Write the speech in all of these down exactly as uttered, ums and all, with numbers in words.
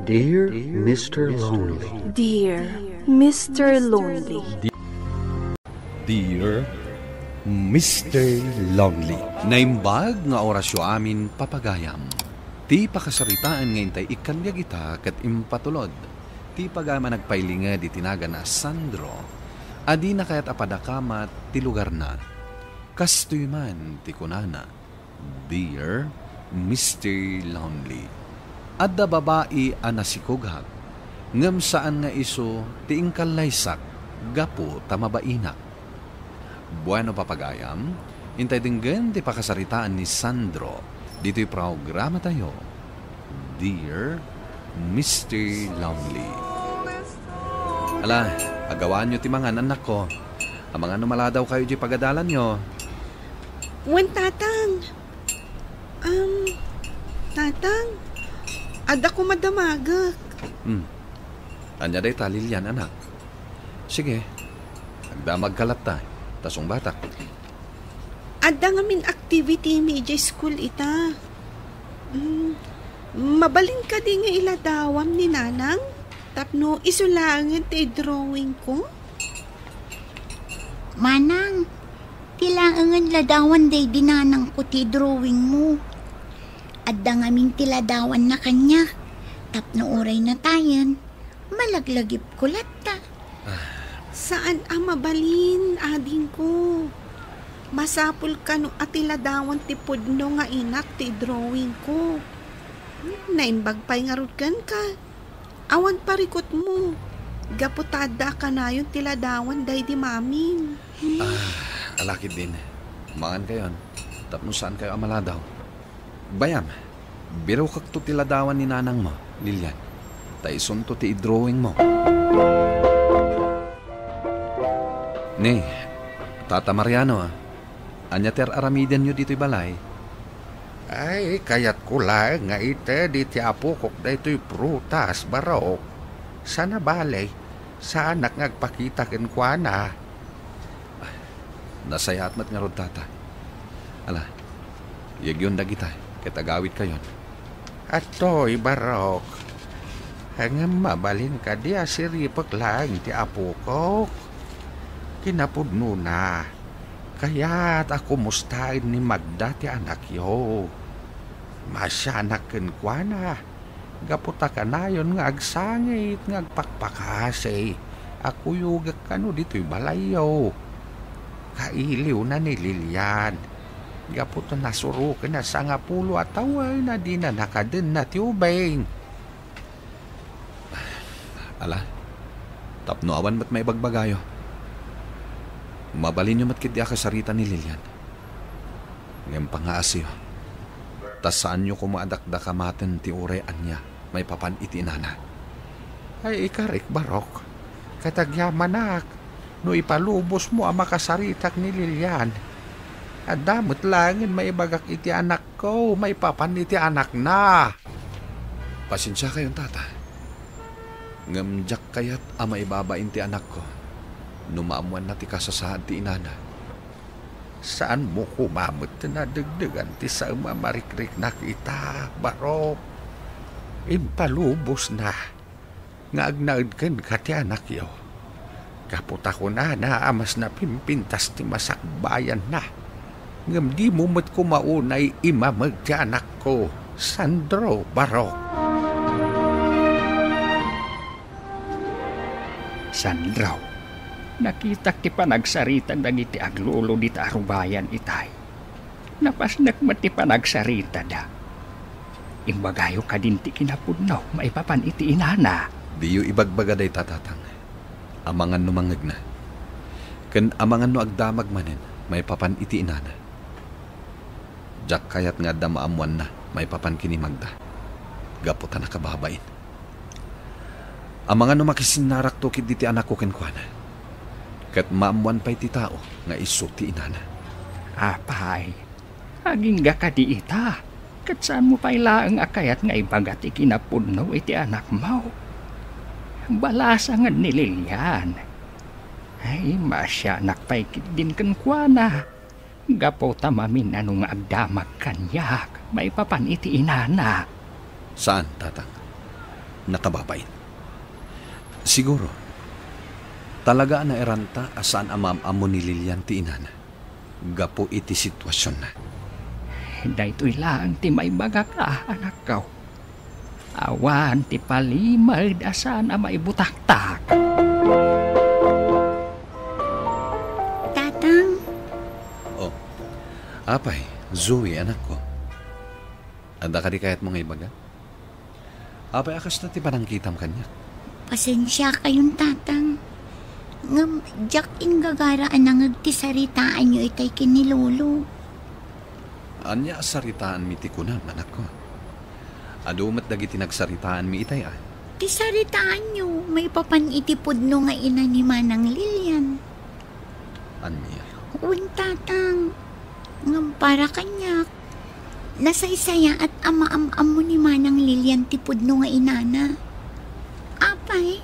Dear Mister Lonely. Dear Mister Lonely. Dear Mister Lonely. Naimbag nga orasyo amin, papagayam. Ti pakasaritaan nga intay ikkanbiag ita ket impatulod ti pagayam a nagpailinged iti nagan a Sandro, a dina kayat a padakamat ti lugarna. Kastoy man ti kunana, Dear Mister Lonely, adda babai a nasikugak, ngem saan nga isu ti inkallaysak gapu ta mabainak. Bueno, papagayam, intay denggen ti pakasaritaan ni Sandro ditoy programatayo, Dear Mister Lonely. Ala, agawaanyo ti mangan, annakko. Amangan no maladaw kayo diay pagadalanyo. Wen, Tatang. Um, Tatang, adda koma damagek. Hmm. Ania dayta, Lilian, anak? Sige. Agdamagka latta, ta sungbatak. Adda ngamin activity mi idiay school ita. Mm, mabalin kadi nga iladawam ni Nanang tapno isu laengen ti drawing ko? Manang, ti laengen ladawan daydi nanangko ti drawing mo. Adda ngamin ti ladawanna kaniak tapno uray natayen, malaglagipko latta. Saan a mabalin, adingko. Masapul kano a ti ladawan ti pudno nga inak ti drawing ko. Naimbag pay ngarud kenka. Awan parikutmo. Gapu ta adda a kanayon ti ladawan daydi mamin. Ah, ala ketdin. Mangan kayon, tapno saan kayo a maladaw. Bayam, birukekto ti ladawan ni nanangmo, Lilian. Ta isunto ti idrawingmo. Ni, Tata Mariano, ania ti ar-aramidenyo ditoy balay? Ay, kayatko laeng nga ited iti apokok daytoy prutas, Barok. Sana bale, saanak nga agpakita kenkuana. Nasayaat met ngarud, Tata. Ala, yegyon dagita, ket agawidkayon. Adtoy, Barok. Ngem mabalin kadi a siripek laeng ti apokok? Kinapudnona, kayat a kumustaen ni Magda ti anakyo. Maasianak kenkuana. Gapu ta kanayon nga agsangit nga agpakpakasi a kuyogek kano ditoy balayyo. Kailiwna ni Lilian gapu ta nasuroken a sangapulo a tawen a dina nakadenna ti ubing. Ala, tapno awan met maibagbagayo, mabalinyo met ketdi a kasarita ni Lilian. Ngem pangngaasiyo, ta saanyo koma a dakdakamaten ti uray ania maipapan iti inana. Ay, ikarik, Barok, ket agyamanak no ipalubosmo a makasaritak ni Lilian. Adda met laengen maibagak iti anakko maipapan iti anakna. Pasiensiakayon, Tata. Ngem diak kayat a maibabain ti anakko no maammoanna ti kasasaad ti inana. Saanmo koma met a degdegan ti saem a marikriknak ita, Barok. Impalubosna nga agnaed kenka ti anakyo. Gapu ta kunana a mas napimpintas ti masakbayanna. Ngem dimo met koma unay imameg ti anakko, Sandro, Barok. Sandro, nakitak ti panagsarita dagiti aglolo dita a rubayan itay. Napasnek met ti panagsaritada. Imbagayo kadin ti kinapudno maipapan iti inana. Diyo ibagbaga dayta, Tatang. Amangan no mangngegna. Ken amangan no agdamag manen maipapan iti inana. Diak kayat nga adda maammoanna maipapan ken ni Magda. Gapu ta nakababain. Amangan no makisinnarakto ketdi ti anakko kenkuana. Ket maammoan pay ti tao nga isu ti inana. Apay, agingga kadi ita? Ket saanmo pay laeng a kayat nga ibaga ti kinapudno iti anakmo? Balasangen ni Lilian. Ay, maasianak pay ketdin kenkuana. Gapu ta maminano nga agdamag kaniak maipapan iti inana. Saan, Tatang. nakababain. Siguro, talaga a nairanta a saan a maam-ammo ni Lilian ti inana gapu iti situasionna. Daytoy laeng ti maibagak, anakko. Awan ti palimed a saan a maibutaktak. Tatang. Oh, apay, Zoe, anakko. Adda kadi kayatmo nga ibaga? Apay a kasta ti panangkitam kaniak? Pasensiakayon, Tatang. Ngem diak inggagara a nangeg ti saritaanyo itay ken ni Lolo. Ania a saritaanmi ti kunam, anakko? Adu met dagiti nagsaritaanmi itay a. Ti saritaanyo maipapan iti pudno nga ina ni Manang Lilian. Ania? Wen, Tatang. Ngem para kaniak, nasaysayaat a maam-ammo ni Manang Lilian ti pudno nga inana. Apay,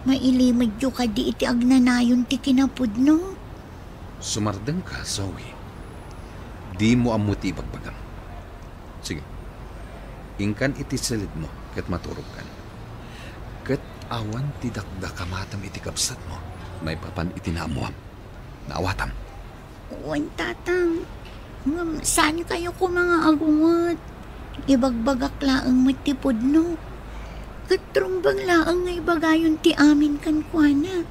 mailimedyo kadi iti agnanayon ti kinapudno? Sumardengka, Zoe. Dimo ammo ti ibagbagam. Sige. Inkan iti silidmo ket maturogkan. Ket awan ti dakdakamatem iti kabsatmo maipapan iti naammoam. Naawatam. Wen, Tatang. Ngem saankayo koma nga agunget. Ibagbagak laeng met ti pudno. Ket rumbeng laeng nga ibagayon ti amin kenkuana.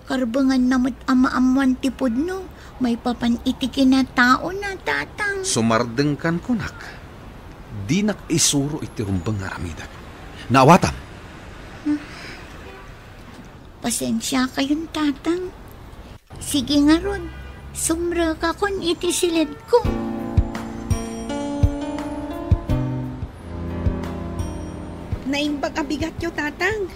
Karbenganna met a maammoan ti pudno maipapan iti kinataona, Tatang. Sumardengkan kunak. Dinak isuro iti rumbeng nga aramidek. Naawatam. Pasensiakayon, Tatang. Sige ngarud, sumrekakon iti silidko. Naimbag a bigatyo, Tatang.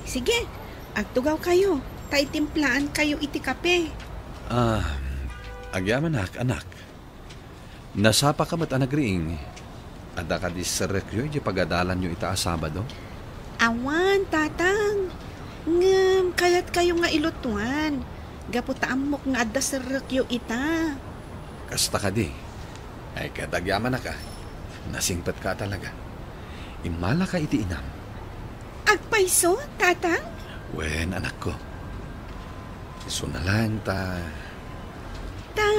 Sige, agtugawkayo, ta itimplaankayo iti kape. Ah, agyamanak, anak. Nasapaka met a nagriing. Adda kadi serrekyo idiay pagadalanyo ita a Sabado? Awan, Tatang. Ngem kayatkayo nga ilutuan, gapu ta ammok nga adda serrekyo ita. Kasta kadi. Ay, ket agyamanak a. Nasingpetka a talaga. Immalaka iti inam. Agpayso, Tatang? Wen, anakko. Isu na laeng ta. Ta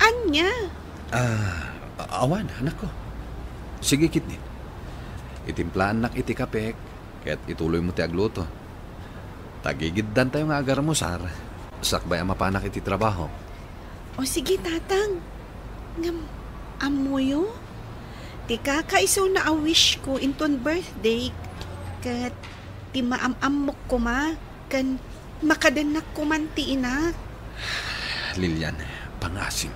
ania? Ah, a-, awan, anakko. Sige ketdi. Itimplaannak iti kapek, ket ituloymo ti agluto. Tagigiddantayo nga agarmusar, sakbay a mapanak iti trabaho. O sige, Tatang. Ngem, ammoyo? Ti kakaisuna a wish ko inton birthday, ket ti maam-ammok koma, ken makadennak koman ti inak. Lilian, pangaasim.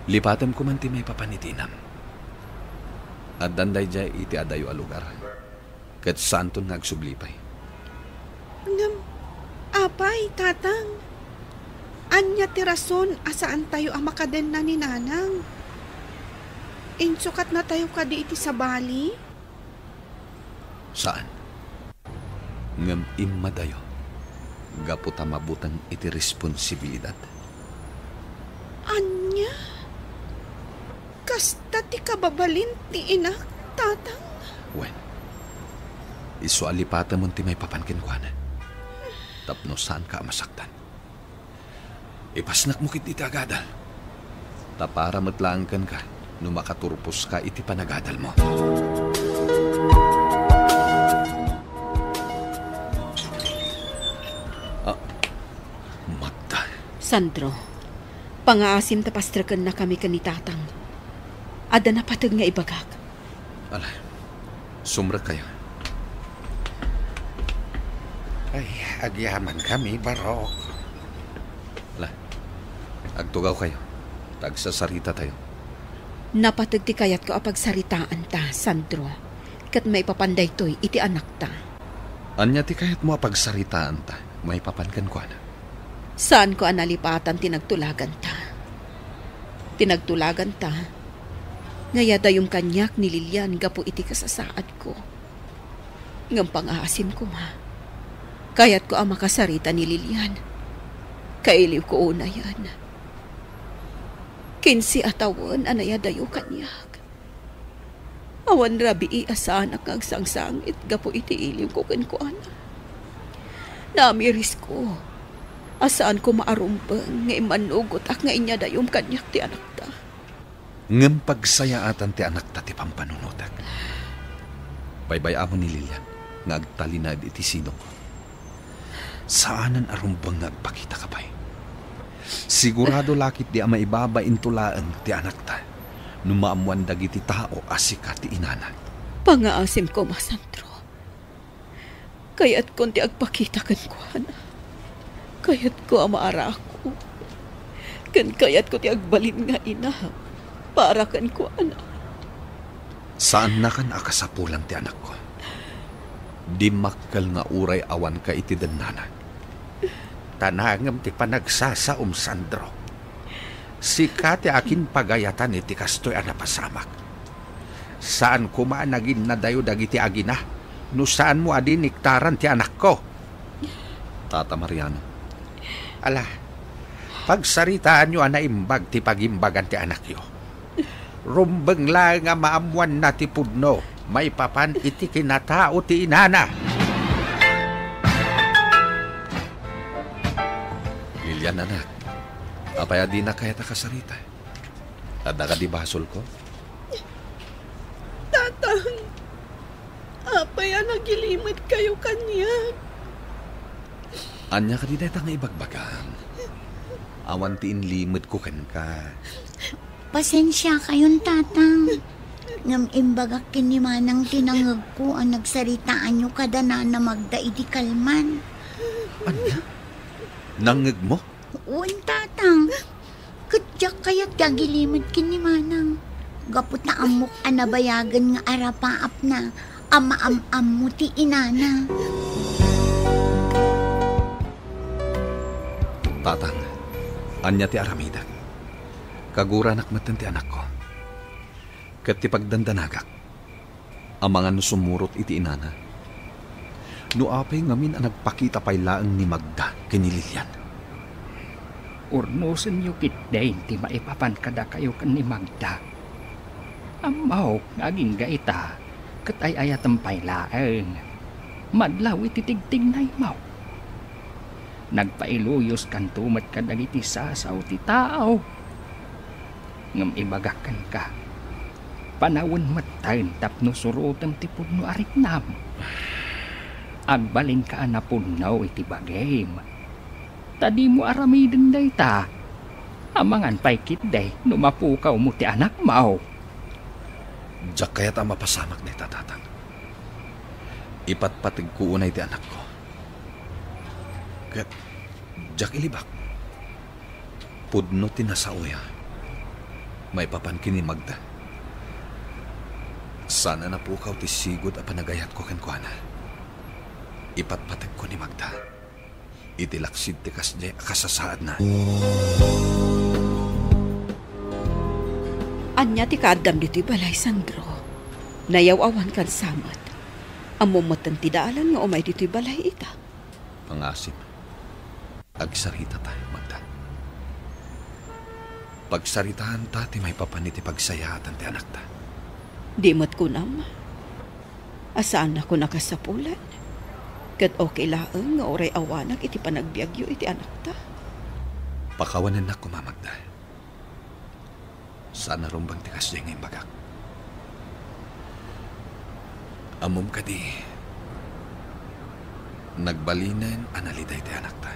Lipatem koman ti maipapan iti inam. Addan daydiay iti adayo a lugar. Ket saanton nga agsubli pay. Ngem, apay, Tatang? Ania ti rason a saantayo a makadenna ni Nanang? Insukatnatayo kadi iti sabali? Saan. Ngem immadayo, gapu ta mabuteng iti responsibilidad. Ania? Kasta ti kababalin ti inak, Tatang? Wen, isu a lipatemon ti maipapan kenkuana, tapno saanka a masaktan. Ipasnekmo ketdi ti agadal, ta para met laeng kenka no makaturposka iti panagadalmo. Ah, Magda. Sandro, pangaasim ta pastrekennakami ken ni Tatang. Adda napateg nga ibagak. Ala, sumrekkayo. Ay, agyamankami, Barok. Ala, agtugawkayo. Tagsasarita tayo. Napateg ti kayatko a pagsaritaanta, Sandro, ket maipapan daytoy iti anakta. Ania ti kayatmo a pagsaritaanta maipapan kenkuana? Saanko a nalipatan ti nagtulaganta. Ti nagtulaganta nga iyadayom kaniak ni Lilian gapu iti kasasaadko. Ngem pangaasim koma, kayatko a makasarita ni Lilian. Kailiwko unayen. Kinse a tawen a nayadayo kaniak. Awan rabii a saanak nga agsangsangit gapu iti iliwko kenkuana. Namirisko a saan koma a rumbeng nga immannugotak nga inyadayom kaniak ti anakta. Ngem pagsayaatan ti anakta ti pampanunotek. Baybay-am ni Lilian nga agtalinaed iti sidongko. Saanen a rumbeng nga agpakitaka pay. Sigurado la ketdi a maibabainto laeng ti anakta no maammoan dagiti tao a sika ti inana. Pangaasim koma, Sandro. Kayatkon ti agpakita kenkuana. Kayatko a maarako. Ken kayatko ti agbalin nga ina para kenkuana. Saannakan a kasapulan ti anakko. Dimmakkel nga uray awanka iti dennana. Ta nangem ti panagsasaom, Sandro. Sika ti akinpagayatan iti kastoy a napasamak. Saan koma a naginnadayo dagiti agina no saanmo a diniktaran ti anakko. Tata Mariano. Ala, pagsaritaanyo a naimbag ti pagimbagan ti anakyo. Rumbeng laeng a maammoanna ti pudno maipapan iti kinatao ti inana. Lilian, anak, apay a dinak kayat a kasarita? Adda kadi basolko? Tatang, apay a nagilimedkayo kaniak? Ania kadi dayta nga ibagbagam? Awan ti inlimedko kenka. Pasensiakayon, Tatang. Ngem imbagak ken ni Manang ti nangngegko a nagsaritaanyo kada Nana Magda idi kalman. Ania? Nangngegmo? Wen, Tatang. Ket diak kayat ti agilimed ken ni Manang. Gapu ta ammok a nabayagen nga arapaapna a maam-ammo ti inana. Tatang, ania ti aramidek? Kaguranak metten ti anakko. Ket ti pagdandanagak, amangan no sumurot iti inana. No apay ngamin a nagpakita pay laeng ni Magda ken ni Lilian. Urnosenyo ketdin ti maipapan kadakayo ken ni Magda. Ammok nga agingga ita ket ay-ayatem pay laeng. Madlaw iti tigtignaymo. Nagpailuyoskanto met kadagiti sasao ti tao. Ngem ibagak kenka, panawen metten tapno surotem ti pudno a riknam. Agbalinka a napudno iti bagim. Ta dimo aramiden dayta, amangan pay ketdi no mapukawmo ti anakmo. Diak kayat a mapasamak dayta, Tatang. Ipatpategko unay ti anakko. Ket diak ilibak. Pudno ti nasaoya maipapan ken ni Magda. Saan a napukaw ti sigud a panagayatko kenkuana. Ipatpategko ni Magda iti laksid ti kasdiay a kasasaadna. Ania ti kaaddam ditoy balay, Sandro? Nayaw-awankan sa met. Ammom metten ti dalan nga umay ditoy balay ita. Pangasim. Agsaritata, Magda. Pagsaritaanta ti maipapan iti pagsayaatan ti anakta. Di met kunam a saannakon a kasapulan. Ket okay laeng nga uray awanak iti panagbiagyo iti anakta. Pakawanennak koma, Magda. Saan a rumbeng ti kasdiay nga imbagak. Ammom kadi, nagbalinen a naliday ti anakta.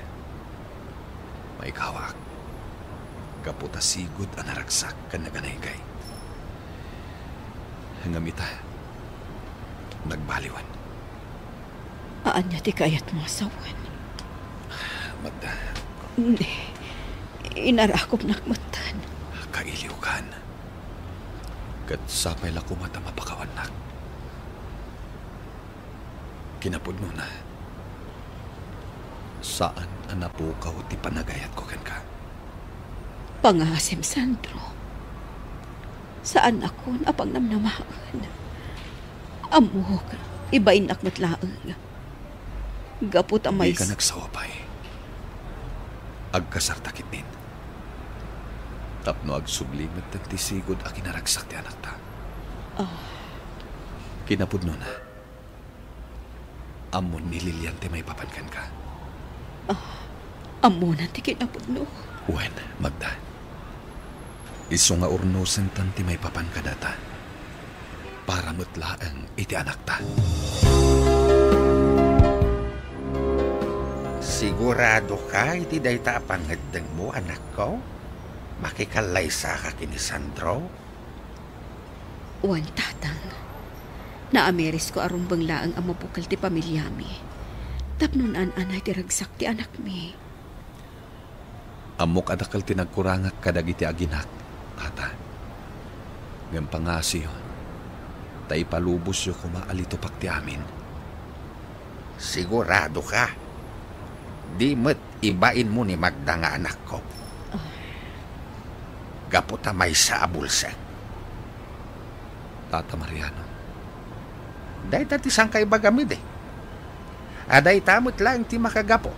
Maikawak, gapu ta sigud a naragsak ken naganaygay. Ngem ita, nagbaliwen. Ania ti kayatmo a sawen? Magda. Ni, inarakupnak metten. Kailiwkan. Ket sapay la koma ta mapakawannak. Kinapudnona, saan a napukaw ti panagayatko kenka. Pangasim, Sandro. Saannakon a pangnamnamaen. Ammok, ibainnak met laeng. Gapu ta mais- Dika nagsawa pay. Agkasarta ketdin. Tapno agsubli metten ti sigud a kinaragsak ti anakta. Ah. Kinapudnona, ammon ni Lilian ti maipapan kenka. Ah, ammona ti kinapudno. Wen, Magda. Isu nga urnosentan ti maipapan kadata. Para met laeng iti anakta. Sigurado ka iti dayta a pangngeddengmo, anakko? Makikallaysa ka ken ni Sandro? Wen, Tatang. Naamirisko a rumbeng laeng a mabukel ti pamiliami. Tapno naan-anay ti ragsak ti anakmi. Ammok a dakkel ti nagkurangak kadagiti aginak, Tata. Ngem pangngasiyo, ta ipalubosyo koma a litupak ti amin. Sigurado ka? Di met ibainmo ni Magda nga anakko. Ah. Gapu ta maysa a bulsek. Tata Mariano. Dayta ti sangkaibagam idi. A dayta met laeng ti makagapu.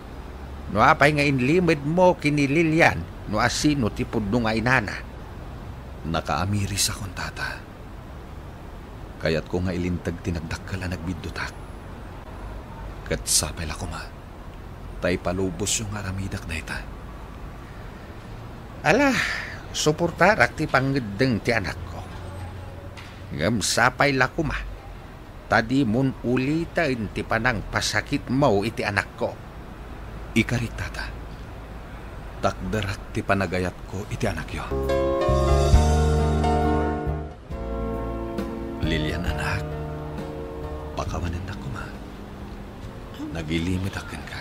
No apay nga inlimedmo ken ni Lilian no asino ti pudno nga inana. Nakaamirisakon, Tata. Kayatko nga ilinteg ti nagdakkel a nagbiddutak. Ket sapay la koma, ta ipalubosyo nga aramidak dayta. Ala, suportarak ti pangngeddeng ti anakko. Ngem sapay la koma, ta dimon uliten ti panangpasakitmo iti anakko. Ikarik, Tata. Takderak ti panagayatko iti anakyo. Lilian, anak, pakawanennak koma. Nagilimedak kenka.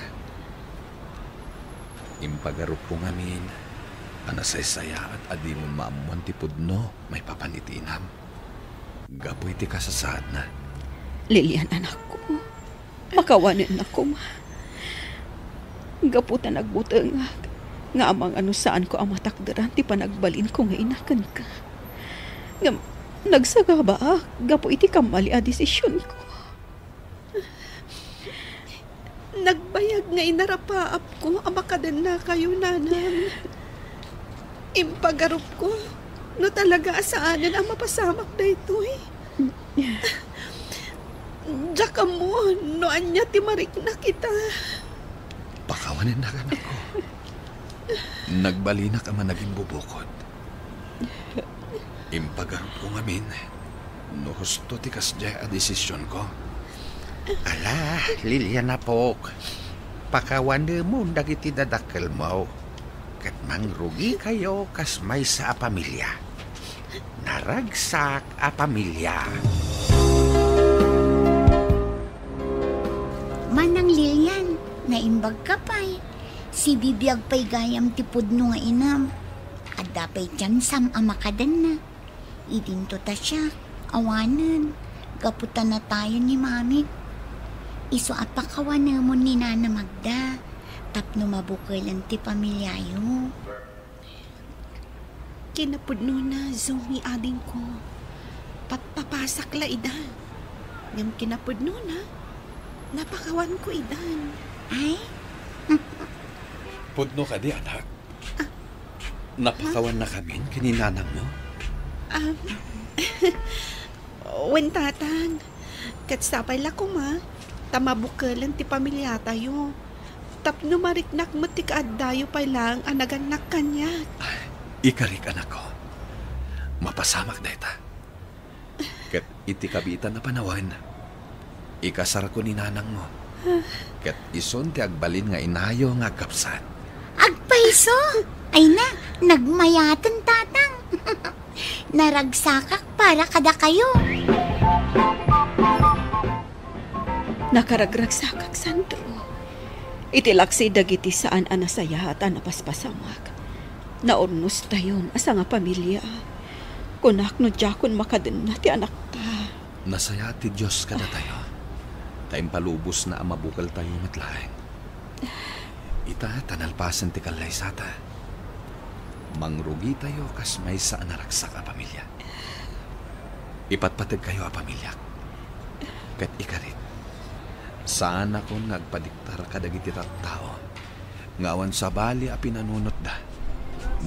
Impagarupko ngamin a nasaysayaat a dimon maammuan ti pudno maipapan iti inam gapu iti kasasaadna. Lilian, anakko, makawanennak koma. Gapu ta nagbutengak nga amangan no saanko a matakderan ti panagbalinko nga ina kenka. Ngem nagsagabaak gapu iti kammali a desisionko. Nagbayag nga inarapaapko a makadennakayo, nanang. Impagarupko no talaga a saanen a mapasamak daytoy. Diak ammo no ania ti mariknak ita. Pakawanennak, anakko. Nagbalinak a managimbubukod. Impagarupko ngamin no husto ti kasdiay a desisionko. Ala, Lilian, apok, pakawanemon dagiti dadakkelmo, ket mangrugikayo kas maysa a pamilia. Naragsak a pamilia. Manang Lilian, naimbagka pay. Sibibiag pay gayam ti pudno nga inam. Adda pay tiansam a makadenna. Idinto ta siak, awanen, gapu ta natayon ni Mami. Isu a pakawanemon ni Nana Magda, tapno mabukelen ti pamiliayo. Kinapudnona, Zoe, adingko, pappapasak la ida. Ngem kinapudnona, napakawanko idan. Ay? Pudno kadi, anak? Ah. Napakawannakamin ken ni nanangmo? Ah, wen, Tatang. Ket sapay la koma, ta mabukelen ti pamiliatayo. Tapno mariknak met ti kaaddayo pay laeng a nagannak kaniak. Ikarik, anakko. Mapasamak dayta. Ket iti kabiitan a panawen, ikasarko ni nanangmo. Ket isun ti agbalin nga inayo nga agkapsat. Agpayso! Ay na, nagmayaten, Tatang. Naragsakak para kadakayo. Nakaragragsakak, Sandro. Iti laksi dagiti saan a nasayaat a napaspasamak, naurnostayon a sangapamilia. Kunak no diakon makadenna ti anakta. Nasayaat ti Dios kadatayo, ta impalubosna a mabukeltayo met laeng. Ita ta nalpasen ti kallaysata, mangrugitayo kas maysa a naragsak a pamilia. Ipatpategkayo a pamiliak. Ket ikarit, saanakon nga agpadiktar kadagiti tattao nga awan sabali a pinanunotda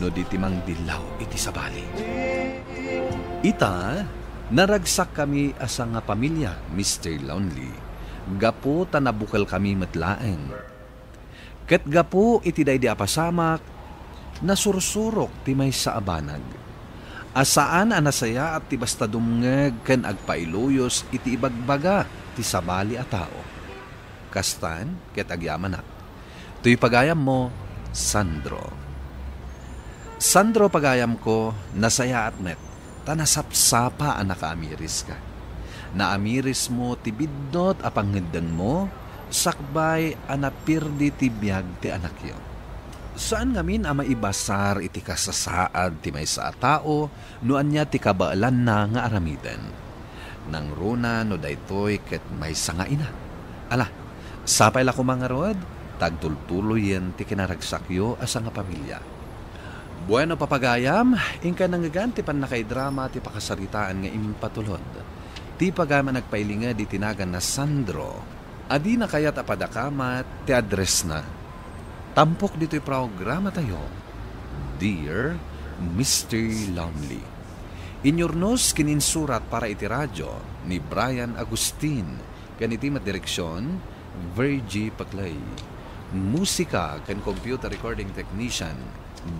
no di ti mangdillaw iti sabali. Ita, Naragsakkami a sangapamilia, Mister Lonely, gapu ta nabukelkami met laeng. Ket gapu iti daydi a pasamak, nasursurok ti maysa a banag a saan a nasayaat ti basta dumngeg ken agpailuyos iti ibagbaga ti sabali a tao. Kastan ket agyamanak. Toy pagayammo, Sandro. Sandro, pagayamko, nasayaat met, ta nasapsapa a nakaamiriska. Naamirismo ti biddut a pangngeddengmo, sakbay a napirdi ti biag ti anakyo. Saan ngamin a maibasar iti kasasaad ti maysa a tao no ania ti kabaelanna nga aramiden. Nangruna no daytoy ket maysa nga ina. Ala, sapay la koma ngarud, ta agtultuloyen ti kinaragsakyo a sangapamilia. Bueno, papagayam, inkay nangngegan ti pannakaidrama ti pakasaritaan nga impatulod. Ti pagayam a nagpailinged iti nagan na Sandro, a dina kayat a padakamat ti addressna. Tampok ditoy programatayo, Dear Mister Lonely. Inyurnos ken insurat para iti radyo ni Brian Agustin, ken iti met direksion, Virgie Paclay. Musika ken computer recording technician,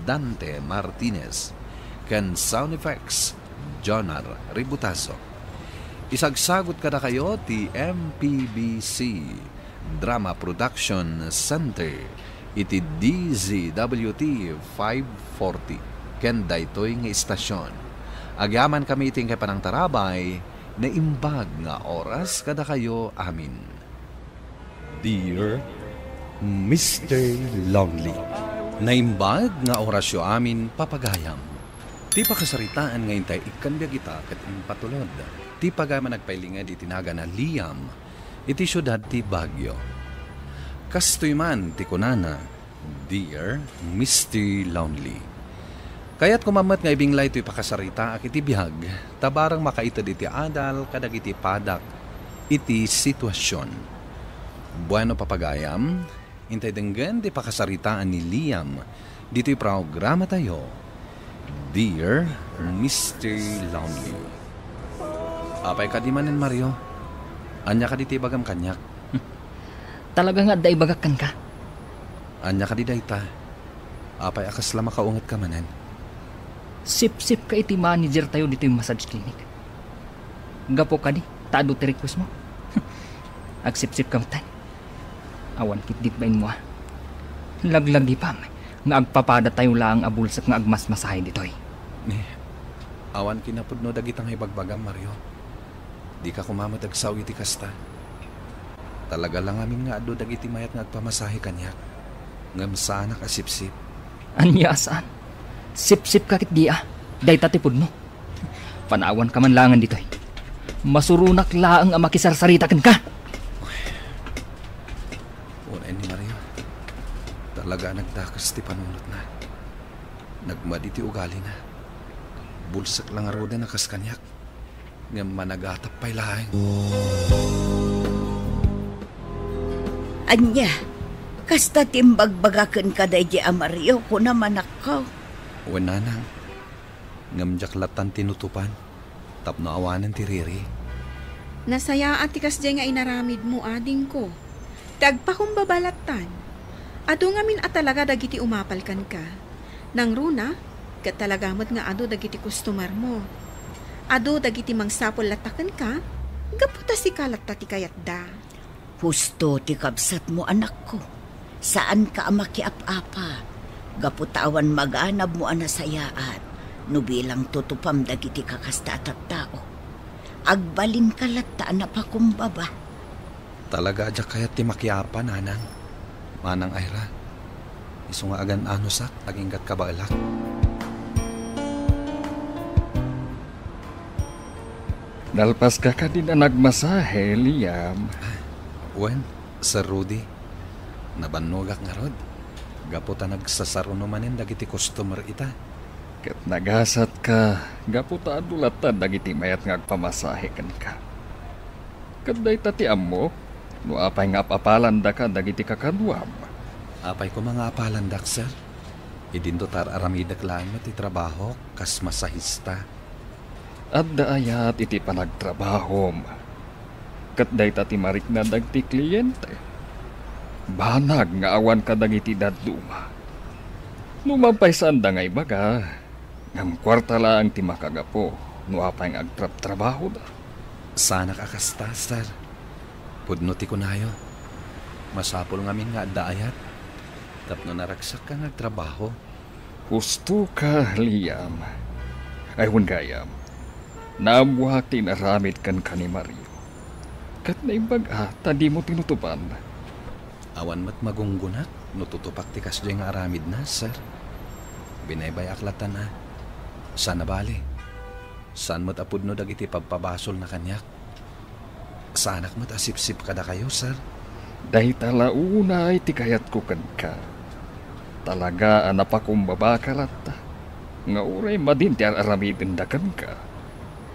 Dante Martinez. Ken sound effects, Jonar Ributazo. Isagsagut kadakayo ti M P B C Drama Production Center iti D Z W T five forty ken daytoy nga istasion. Agyamankami iti inkay panangtarabay, naimbag nga oras kadakayo amin. Dear Mister Lonely. Naimbag nga orasyo amin, papagayam. Ti pakasaritaan nga intay ikkan biag ita ket impatulod ti pagayam a nagpailinged iti nagan na Liam iti siudad ti Baguio. Kastoy man ti kunana, Dear Mister Lonely. Kayat koma met nga ibinglay toy pakasaritaak iti biag, ta bareng makaited iti adal kadagiti padak iti situasion. Bueno, papagayam, intay denggen ti pakasaritaan ni Liam ditoy programatayo, Dear Mister Lonely. Apay kadi manen, Mario? Ania kadi ti ibagam kaniak? Talaga nga adda ibagak kenka. Ania kadi dayta? Apay a kasla makaungetka manen? Sipsipka iti managertayo ditoy massage clinic. Gapu kadi ta adu ti requestmo. Agsipsipka metten. Awan ketdi ti bainmo a. Laglagipam nga agpapadatayo laeng a bulsek nga agmasmasahe ditoy. Ni, awan kinapudno dagita nga ibagbagam, Mario. Dika koma met agsao iti kasta. Talaga la ngamin nga adu dagiti mayat nga agpamasahe kaniak, ngem saanak a sipsip. Ania a saan? Sipsipka ketdi a. Dayta ti pudno. Panawanka man laengen ditoy. Masuronak laeng a makisarsarita kenka. Unay ni Mario. Talaga a nagdakes ti panunotna. Nagmadi ti ugalina. Bulsek la ngaruden a kas kaniak. Ngem managatap pay laeng. Ania, kasta ti imbagbaga kenka daydi a Mario, kunam, anakko? Wen, nanang. Ngem diak lattan tinutopan tapno awanen ti riri. Nasayaat ti kasdiay nga inaramidmo, adingko. Ti agpakumbaba lattan. Adu ngamin a talaga dagiti umapal kenka. Nangruna, ket talaga met nga adu dagiti customermo. Adu dagiti mangsapul latta kenka, gapu ta sika latta ti kayatda. Husto ti kabsatmo, anakko. Saanka a makiap-apa. Gapu ta awan maganabmo a nasayaat no bilang tutupam dagiti kakasta a tattao. Agbalinka latta a napakumbaba. Talaga a diak kayat ti makiapa, nanang. Manang Ira, isu nga agan-anosak, aginggat kabaelak. Nalpaska kadin a nagmasahe, Liam? Wen, Sir Rudy, nabannogak ngarud. Gapu ta nagsasaruno manen dagiti customer ita. Ket nagasatka, gapu ta adu latta dagiti mayat nga agpamasahe kenka. Ket dayta ti ammok, no apay nga ap-apalandaka dagiti kakaduam. Apay koma nga apalandak, sir? Idinto ta ar-aramidek laeng met ti trabahok kas masahista. Adda ayat iti panagtrabahom. Ket dayta ti marikna dagiti kliente. Banag nga awan kadagiti dadduma. No mapay saanda nga ibaga, ngem kuarta laeng ti makagapu no apay nga agtrabtrabahoda. Saanak a kasta, sir. Pudno ti kunayo. Masapul ngamin nga adda ayat tapno naragsakka nga agtrabaho. Hustoka, Liam. Ay, wen gayam. Naammoak ti inaramid kenka ni Mario. Ket naimbag-a ta dimo tinutupan. Awan met magunggonak no tutupak ti kasdiay nga aramidna, sir. Binaybay-ak lattan a. Saan a bale. Saan met a pudno dagiti pagpabasolna kaniak. Saanak met a sipsip kadakayo, sir. Dayta la unay ti kayatko kenka. Talaga a napakumbabaka latta, nga uray madin ti ar-aramidenda kenka.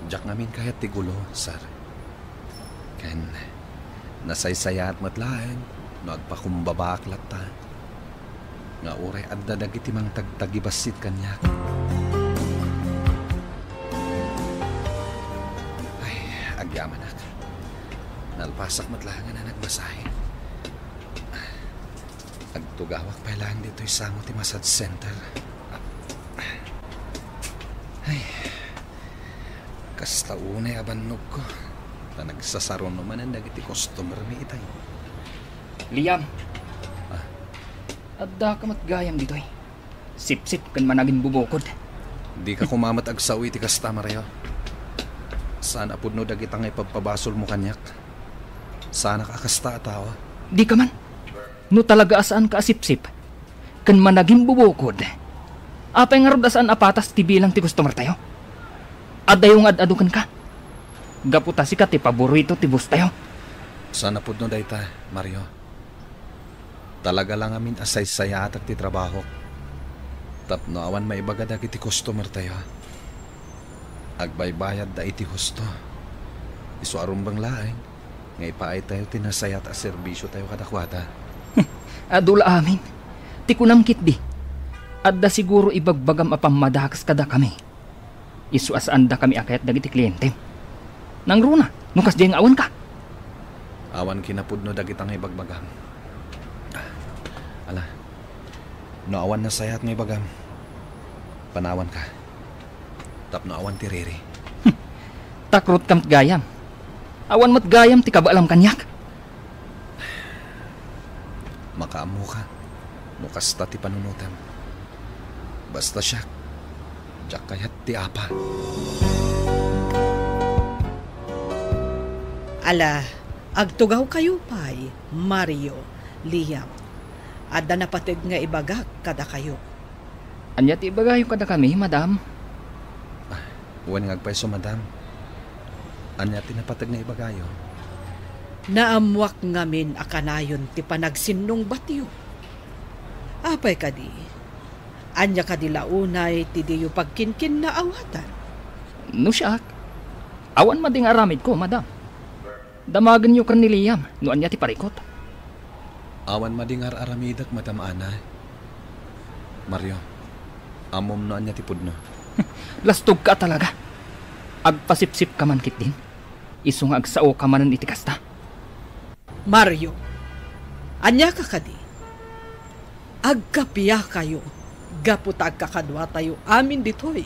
Diak ngamin kayat ti gulo, sir. Ken nasaysayaat met laeng no agpakumbabak latta nga uray adda dagiti mangtagtagibassit kaniak. Ay, agyamanak. Nalpasak met laengen a nagmasahe. Agtugawak pay laeng ditoy sango ti massage center. Ay, kasta unay a bannogko. Ta nagsasaruno manen dagiti customer mi itay. Liam. Ah. Addaka met gayam ditoy. Sipsip ken managimbubukod. Dika koma met agsao iti kasta, Mario. Saan a pudno dagita nga ipabpabasolmo kaniak. Saanak a kasta a tao. Dika man. No talaga a saanka a sipsip ken managimbubukod, apay ngarud a saan a patas ti bilang ti customertayo? Adayo nga ad-adu kenka. Gapu ta sika ti paborito ti bosstayo. Saan a pudno dayta, Mario. Talaga la ngamin a saysayaatak ti trabahok. Tapno awan maibaga dagiti customertayo. Agbaybayadda iti husto. Isu a rumbeng laeng nga ipaaytayo ti nasayaat a serbisiotayo kadakuada. Adu la amin. Ti kunam ketdi, adda siguro ibagbagam a pammadakes kadakami. Isu a saandakami a kayat dagiti klientem. Nangruna, no kasdiay nga awanka. Awan kinapudno dagita nga ibagbagam. Ala, no awan nasayaat nga ibagam, panawanka. Tapno awan ti riri. Takrotka met gayam. Awan met gayam ti kabaelam kaniak. Makaammoka no kasta ti panunotem. Basta siak, diak kayat ti apa. Ala, agtugawkayo pay, Mario, Liam. Adda napateg nga ibagak kadakayo. Ania ti ibagayo kadakami, madam? Ah, wen nga agpayso, madam. Ania ti napateg nga ibagayo? Naammoak ngamin a kanayon ti panagsinnungbatyo. Apay kadi? Ania kadi la unay ti diyo pagkinkinnaawatan? No siak, awan madi nga aramidko, madam. Damagenyo ken ni Liam no ania ti parikut. Awan madi nga ar-aramidek, Madam Ana. Mario, ammom no ania ti pudno. Lastogka talaga. Agpasipsipka man ketdin. Isu nga agsaoka manen iti kasta. Mario, aniaka kadi? Agkapiakayo gapu ta agkakaduatayo amin ditoy.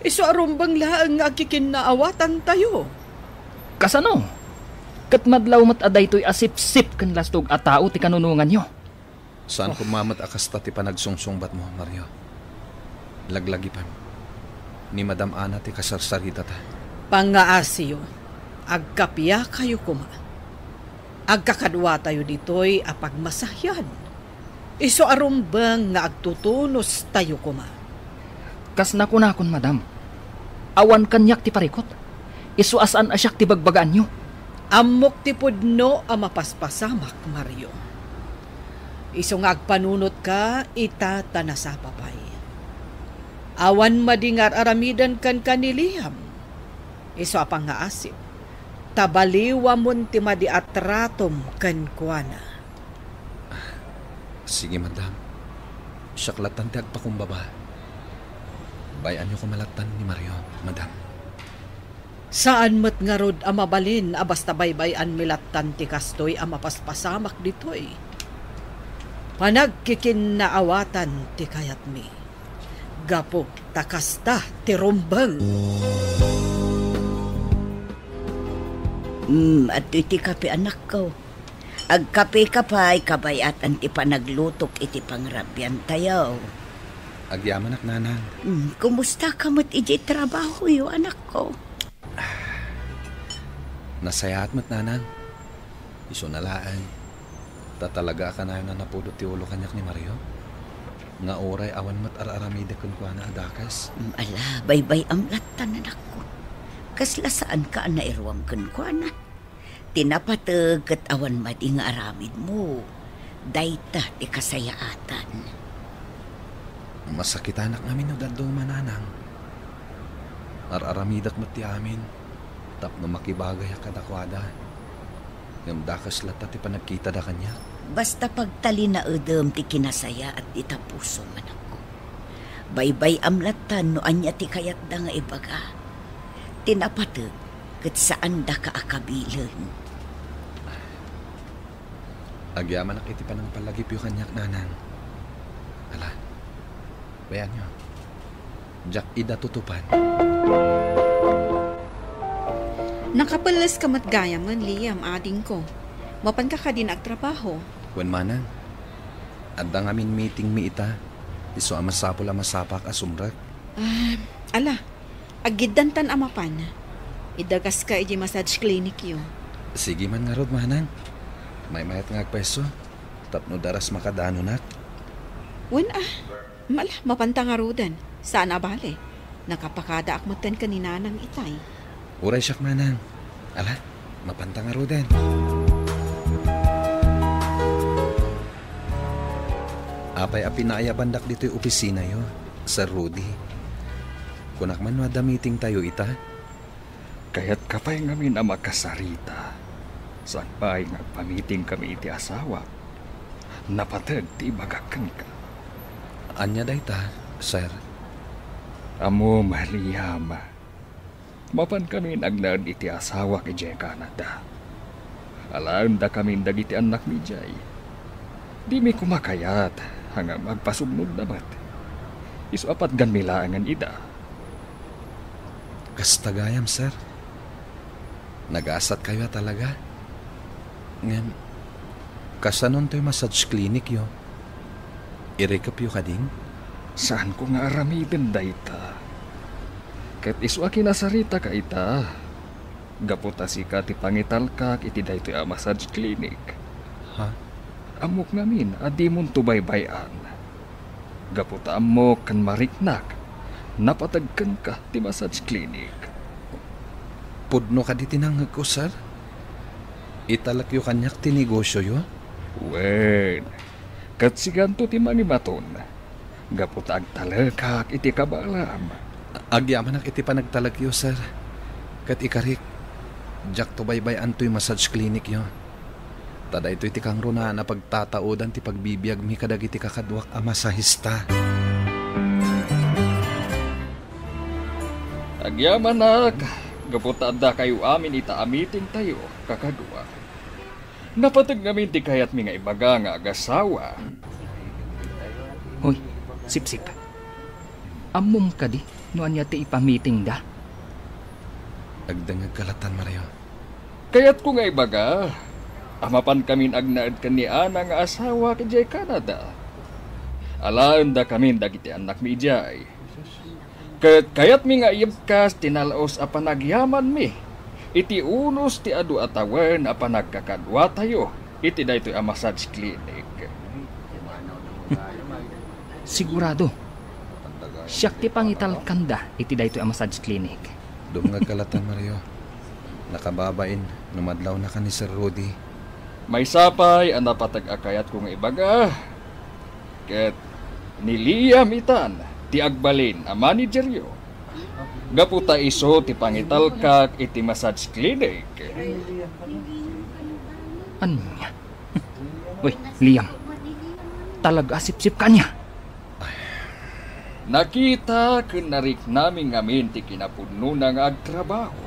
Isu a rumbeng laeng nga agkikinnaawatantayo. Kasano? Ket madlaw met a daytoy a sipsip ken lastog a tao ti kanunonganyo. Saan koma met a kasta ti panagsungsungbatmo, Mario. Laglagipem. Ni Madam Ana ti kasarsaritata. Pangngaasiyo, agkapiakayo koma. Agkakaduatayo ditoy a pagmasahian. Isu a rumbeng nga agtutunostayo koma. Kas nakunakon, madam, awan kaniak ti parikut. Isu a saan a siak ti bagbagaanyo. Ammok ti pudno a mapaspasamak, Mario. Isu nga agpanunotka, ita ta nasapa pay. Awan madi nga ar-aramiden kenka ni Liam. Isu a pangngaasip, ta baliwamon ti madi a tratom kenkuana. Sige, madam. Siak lattan ti agpakumbaba. Bay-anyo koma lattan ni Mario, madam. Saan met ngarud a mabalin a basta baybay-anmi lattan ti kastoy a mapaspasamak ditoy. Panagkikinnaawatan ti kayatmi. Gapu ta kasta ti rumbeng. Mm, adtoy ti kape, anakko. Agkapeka pay, kabayatan ti panaglutok iti pangrabiantayo. Agyamanak, nanang. Mm, kumusta ka met idiay trabahoyo, anakko? Nasayaat met, nanang. Isuna laeng, ta talaga a kanayon a napudot ti ulo kaniak ni Mario, nga uray awan met ar-aramidek kenkuana a dakes. Mm, ala, baybay-am lattan, anakko. Kasla saanka a nairuam kenkuana. Ti napateg ket awan madi nga aramidmo. Dayta ti kasayaatan. Masakitanak ngamin no dadduma, nanang. Ar-aramidek met ti amin tapno makibagayak kadakuada. Ngem dakes latta ti panagkitada kaniak. Basta pagtalinaedem ti kinasayaat dita pusom, anakko. Baybay-am lattan no ania ti kayatda nga ibaga. Ti napateg ket saandaka a kabilen. Agyamanak iti panangpalagipyo kaniak, nanang. Ala, bayanyo. Diak ida tutupan. Nakapelles ka met gayamen, Liam, adingko. Mapanka kadin agtrabaho? Wen, manang. Adda ngamin meetingmi ita. Isu a masapul a masapaak a sumrek. Ah, ala, aggiddantan a mapan. Idagaska idiay massage clinicyo. Sige man ngarud, manang. Maymayat nga agpayso, tapno daras makadanonak. Wen a, ala, mapanta ngaruden. Saan a bale. Nakapakadaak metten ken ni nanang itay. Uray siak, manang. Ala, mapanta ngaruden. Apay a pinaayabandak ditoy opisinayo, Sir Rudy? Kunak man no adda meetingtayo ita? Kayatka pay ngamin a makasarita. Saan pay nga agpamitingkami iti asawak. Napateg ti ibagak kenka. Ania dayta, sir? Ammom, Liam. Mapankamin agnaed iti asawak idiay Canada. Alaendakamin dagiti annakmi idiay. Dimi koma kayat, ngem agpasubnodda met. Isu a patganmi laengen ida. Kasta gayam, sir. Nagasatkayo a talaga. Ngem, kasanon toy massage clinicyo? Irikepyo kadin? Saanko nga aramiden dayta. Ket isu a kinasaritaka ita, gapu ta sika ti pangitalkak iti daytoy a massage clinic. Ha? Ammok ngamin a dimonto baybay-an. Gapu ta ammok ken mariknak, napateg kenka ti massage clinic. Pudno kadi ti nangngegko, sir? Italekyo kaniak ti negosioyo? Wen, ket sikanto ti mangimaton, gapu ta agtalekak iti kabaelam. Agyamanak iti panagtalekyo, sir. Ket ikarik, diakto baybay-an toy massage clinicyo. Ta daytoy ti kangrunaan a pagtataodan ti pagbibiagmi kadagiti kakaduak a masahista. Agyamanak, gapu ta addakayo amin ita a meetingtayo, kakadua. Napateg ngamin ti kayatmi nga ibaga nga agasawa. Hoy, Sipsip. Ammom kadi no ania ti ipamitingda? Agdengngegka lattan, Mario. Kayatko nga ibaga a mapankamin agnaed ken ni Ana nga asawak idiay Canada. Alaendakamin dagiti annakmi idiay. Ket kayatmi nga iyebkas ti nalaus a panagyamanmi iti unos ti adu a tawen a panagkakaduatayo iti daytoy a massage clinic. Sigurado, siak ti pangitalkanda iti daytoy a massage clinic. Dumngegka lattan, Mario. Nakababain no madlawnaka ni Sir Rudy. Maysa pay a napateg a kayatko nga ibaga, ket ni Liam itan ti agbalin a manageryo. Gapu ta isu ti pangitalkak iti massage clinic. Ania? Uy, Liam. Talaga a sipsip ka ania? Nakita ken nariknami ngamin ti kinapudnona nga agtrabaho.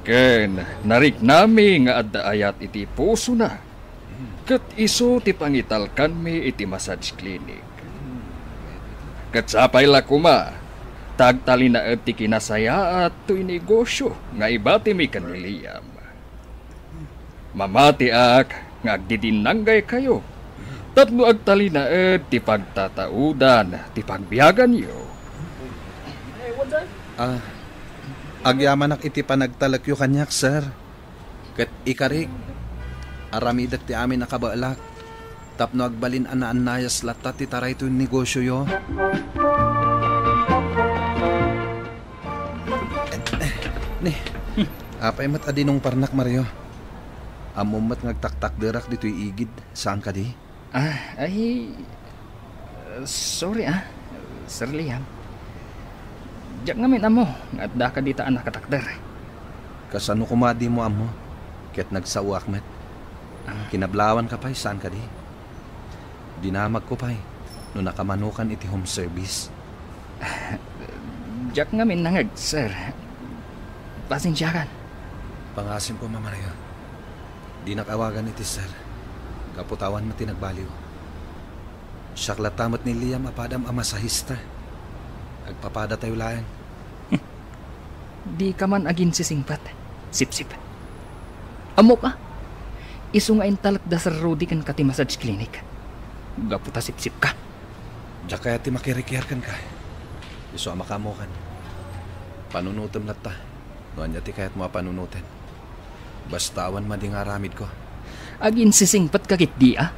Ken nariknami nga adda ayat iti pusona, ket isu ti pangitalkanmi iti massage clinic. Ket sapay la koma, ta agtalinaed ti kinasayaat toy negosio nga ibatimi ken ni Liam. Mamatiak nga agdidinnanggaykayo tapno agtalinaed ti pagtataudan ti pagbiaganyo. Ah, agyamanak iti panagtalekyo kaniak, sir. Ket ikarik, aramidek ti amin a kabaelak tapno agbalin a naannayas latta ti taraytoy negosioyo. Ni, apay met a dinungparnak, Mario? Ammom met nga agtaktakderak ditoy igid, saan kadi? Ah, ay, sorry, ah, Sir Liam. Diak ngamin ammo nga addaka dita a nakatakder. Kasano koma a dimo ammo? Ket nagsaoak met. Ah. Kinablawanka pay, saan kadi? Dinamagko pay no nakamanokan iti home service. Diak ngamin nangeg, sir. Pasensiakan. Pangasim koma, Mario. Dinak awagan iti sir. Gapu ta awan met ti nagbaliw. Siak latta met ni Liam a padam a masahista. Agpapadatayo laeng. Dika man aginsisingpet, Sipsip. Ammok a, isu nga intalek da Sir Rudy kenka ti massage clinic. Gapu ta sipsipka. Diak kayat ti makirikiar kenka. Isu a makaammokan. Panunotem latta no ania ti kayatmo a panunoten. Basta awan madi nga aramidko. Aginsisingpetka ketdi a?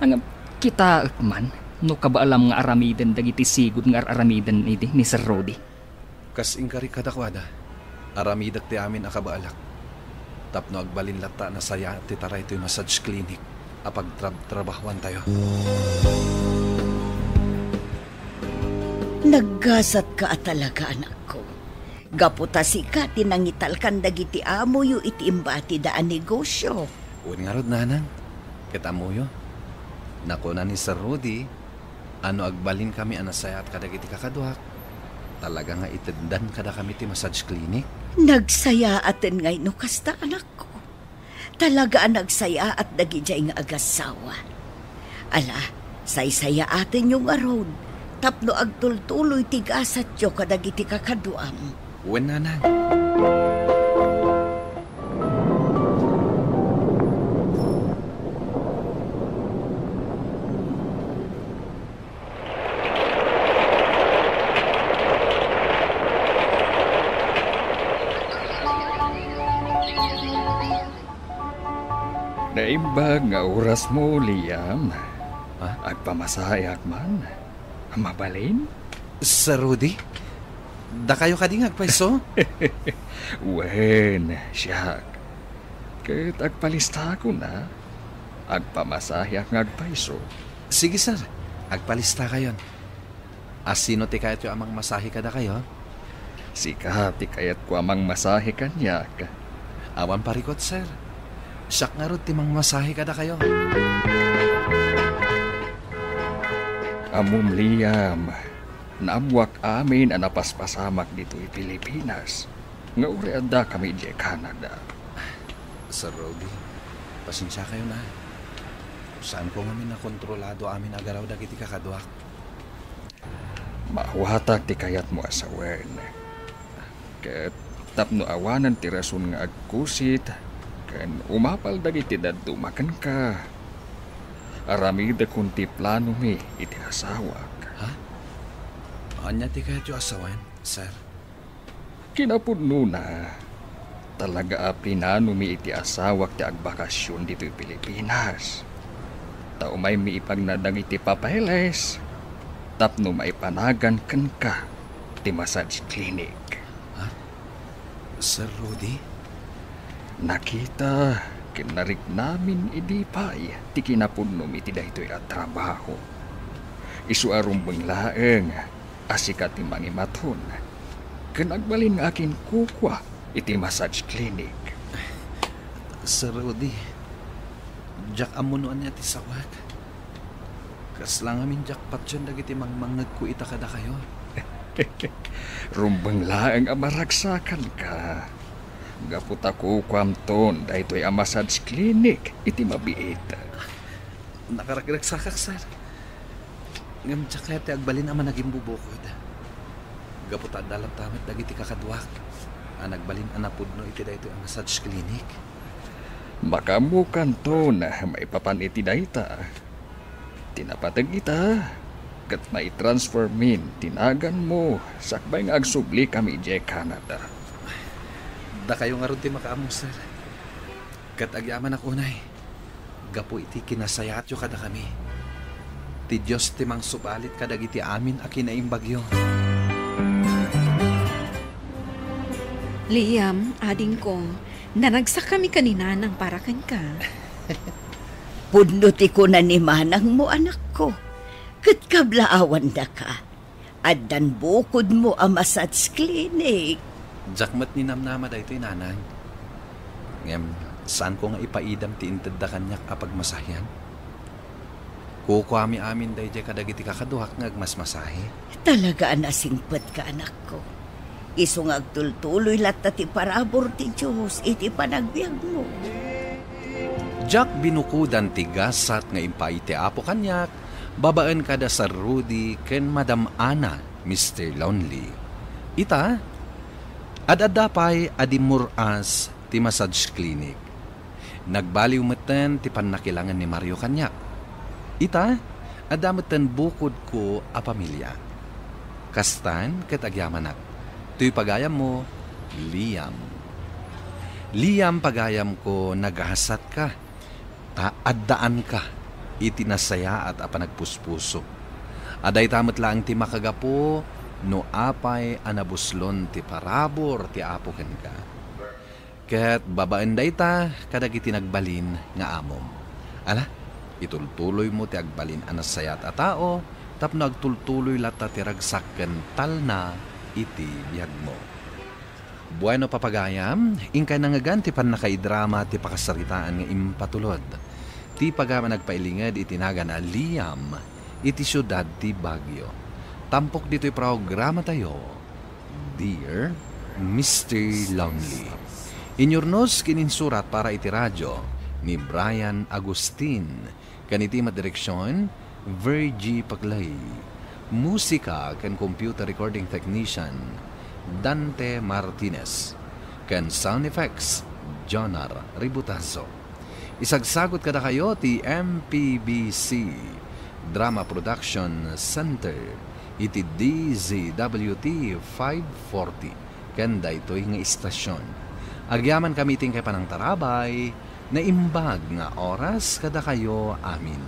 Ngem kitaek man no kabaelam nga aramiden dagiti sigud nga ar-aramiden idi ni Sir Rudy. Kas inkarik kadakuada, aramidek ti amin a kabaelak tapno agbalin latta a nasayaat ti taraytoy massage clinic a pagtrabtrabahuantayo. Naggasatka a talaga, anakko. Gapu ta sika ti nangitalkan dagiti amoyo iti imbatida a negosio. Wen ngarud, nanang, ket ammoyo. Nakuna ni Sir Rudy a no agbalinkami a nasayaat kadagiti kakaduak, talaga nga iteddan kadakami ti massage clinic. Nagsayaaten ngay no kasta, anakko. Talaga a nagsayaat dagidiay nga agassawa. Ala, saysayaatenyo ngarud tapno agtultuloy ti gasatyo kadagiti kakaduam. Wen, nanang. Naimbag nga orasmo, Liam. Ha? Agpamasaheak man. Mabalin? Sir Rudy? Dakayo kadi nga agpayso? Wen, siak. Ket agpalistakon a. Agpamasaheak nga agpayso. Sige, sir. Agpalistakayon. A, sino ti kayatyo a mangmasahe kadakayo? Sika ti kayatko a mangmasahe kaniak. Awan parikut, sir. Siak ngarud ti mangmasahe kadakayo. Ammom, Liam, naammoak amin a napaspasamak ditoy Pilipinas nga uray addakami idiay Canada. Sir Rudy, pasensiakayon a. Saanko ngamin a kontrolado amin a garaw dagiti kakaduak. Maawatak ti kayatmo a sawen. Ket tapno awanen ti rason nga agkusit ken umapal dagiti dadduma kenka, aramidekon ti planomi iti asawak. Ha? Ania ti kayatyo a sawen, sir? Kinapudnona, talaga a pinanomi iti asawak ti agbakasyon ditoy Pilipinas. Ta umaymi ipagna dagiti papeles tapno maipanagan kenka ti massage clinic. Ha? Sir Rudy? Nakita ken nariknamin idi pay ti kinapudnom iti daytoy a trabaho. Isu a rumbeng laeng a sika ti mangimaton ken agbalin nga akinkukua iti massage clinic. Sir Rudy, diak ammo no ania ti sawek. Kasla ngamin diak patien dagiti mangmangngegko ita kadakayo. Rumbeng laeng a maragsakanka. Gapu ta kukuamton daytoy a massage clinic iti mabiit. Nakaragragsakak, sir. Ngem diak kayat ti agbalin a managimbubukod. Gapu ta adda latta met dagiti kakaduak a nagbalin a napudno iti daytoy a massage clinic. Makaammokanton maipapan iti dayta. Ti napateg ita, ket maitransfermin ti naganmo sakbay nga agsublikami idiay Canada. Dakayo ngarud ti makaammo, sir. Ket agyamanak unay, gapu iti kinasayaatyo kadakami. Ti Dios ti mangsubalit kadagiti amin a kinaimbagyo. Liam, adingko, naragsakami ken ni Nanang para kenka. Pudno ti kuna ni manangmo, anakko, ket kablaawandaka. Addan bukodmo a massage clinic. Diak met ninamnama daytoy, Nanang. Ngem, saanko nga ipaidam ti intedda kaniak a pagmasahian? Kukuami amin daydiay kadagiti kakaduak nga agmasmasahe. Talaga a nasingpetka, anakko. Isu nga agtultuloy latta ti parabur ti Dios iti panagbiagmo. Diak binukodan ti gasat nga impaay ti Apo kaniak babaen kada Sir Rudy ken Madam Ana, Mister Lonely. Ita, ad-adda pay a dimmur-as ti massage clinic. Nagbaliw metten ti pannakilangen ni Mario kaniak. Ita, adda metten bukodko a pamilia. Kastan ket agyamanak. Toy pagayammo, Liam. Liam, pagayamko, nagasatka, ta addaanka iti nasayaat a panagpuspuso. A dayta met laeng ti makagapu no apay a nabuslon ti parabur ti Apo kenka. Ket babaen dayta kadagiti nagbalin nga amom. Ala, itultuloymo ti agbalin a nasayaat a tao tapno agtultuloy latta ti ragsak ken talna iti biagmo. Bueno, papagayam, inkay nangngegan ti pannakaidrama ti pakasaritaan nga impatulod ti pagayam a nagpailinged iti nagan a Liam iti siudad ti Baguio. Tampok ditoy programatayo, Dear Mister Lonely. Inyurnos ken insurat para iti radyo ni Brian Agustin, ken iti met direksion, Virgie Paclay. Musika ken computer recording technician, Dante Martinez. Ken sound effects, Jonar Ributazo. Isagsagut kadakayo ti M P B C Drama Production Center iti D Z W T five forty ken daytoy nga istasion. Agyamankami iti inkay panangtarabay, naimbag nga oras kadakayo amin.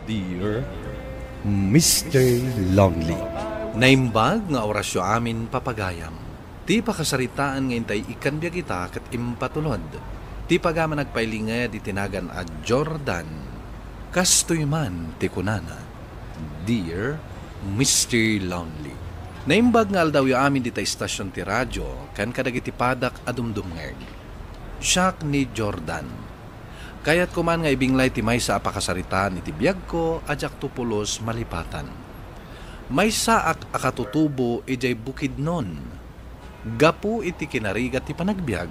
Dear Mister Lonely. Naimbag nga orasyo amin, papagayam. Ti pakasaritaan nga intay ikkan biag ita ket impatulod ti pagayam a nagpailinged iti nagan a Jordan. Kastoy man ti kunana, Dear Mister Lonely. Naimbag nga aldawyo amin dita istasion ti radio ken kadagiti padak a dumdumngeg. Siak ni Jordan. Kayatko man nga ibinglay ti maysa a pakasaritaan iti biagko a diakto pulos malipatan. Maysaak a katutubo idiay Bukidnon. Gapu iti kinarigat ti panagbiag,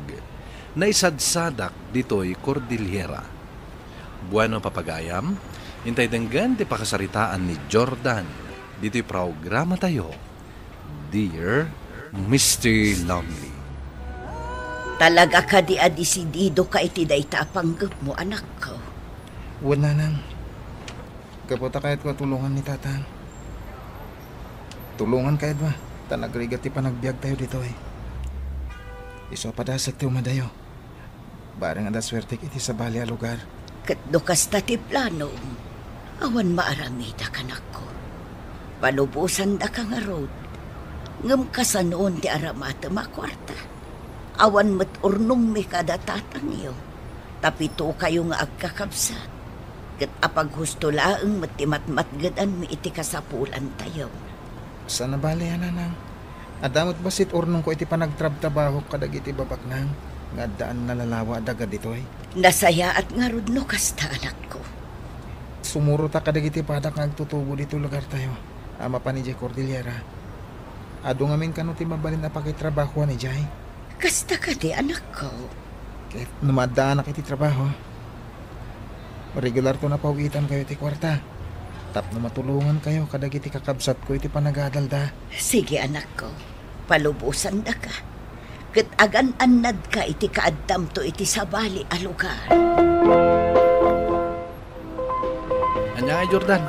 naisadsadak ditoy Cordillera. Bueno, papagayam, intay denggen ti pakasaritaan ni Jordan ditoy programatayo, Dear Mister Lonely. Talaga kadi a desididoka iti dayta a panggepmo, anakko? Wen, nanang. Gapu ta kayatko a tulongan ni tatang. Tulongan kayatko, ta nagrigat ti panagbiagtayo ditoy. Isu a padasek ti umadayo. Bareng adda suertek iti sabali a lugar. Ket no kasta ti planom, awan maaramidak, anakko. Palubosandaka ngarud. Ngem kasanoon ti aramatem a kuarta? Awan met urnongmi kada tatangyo, ta pitokayo nga agkakabsat, ket apaghusto laeng met ti matmatgedanmi iti kasapulantayo. Saan a bale, a nanang. Adda met bassit urnongko iti panagtrabtrabahok kadagiti babaknang nga addaan nalalawa a daga ditoy. Nasayaat ngarud no kasta, anakko. Sumurota kadagiti padak nga agtutubo ditoy lugartayo a mapan idiay Cordillera. Adu ngamin kano ti mabalin a pakitrabahoan idiay? Kasta kadi, anakko. Ket no maaddaanak iti trabaho, regularto a paw-itankayo ti kuarta tapno matulongankayo kadagiti kakabsatko iti panagadalda. Sige, anakko. Palubosandaka. Ket agan-annadka iti kaadtamto iti sabali a lugar. Ania ngay, Jordan?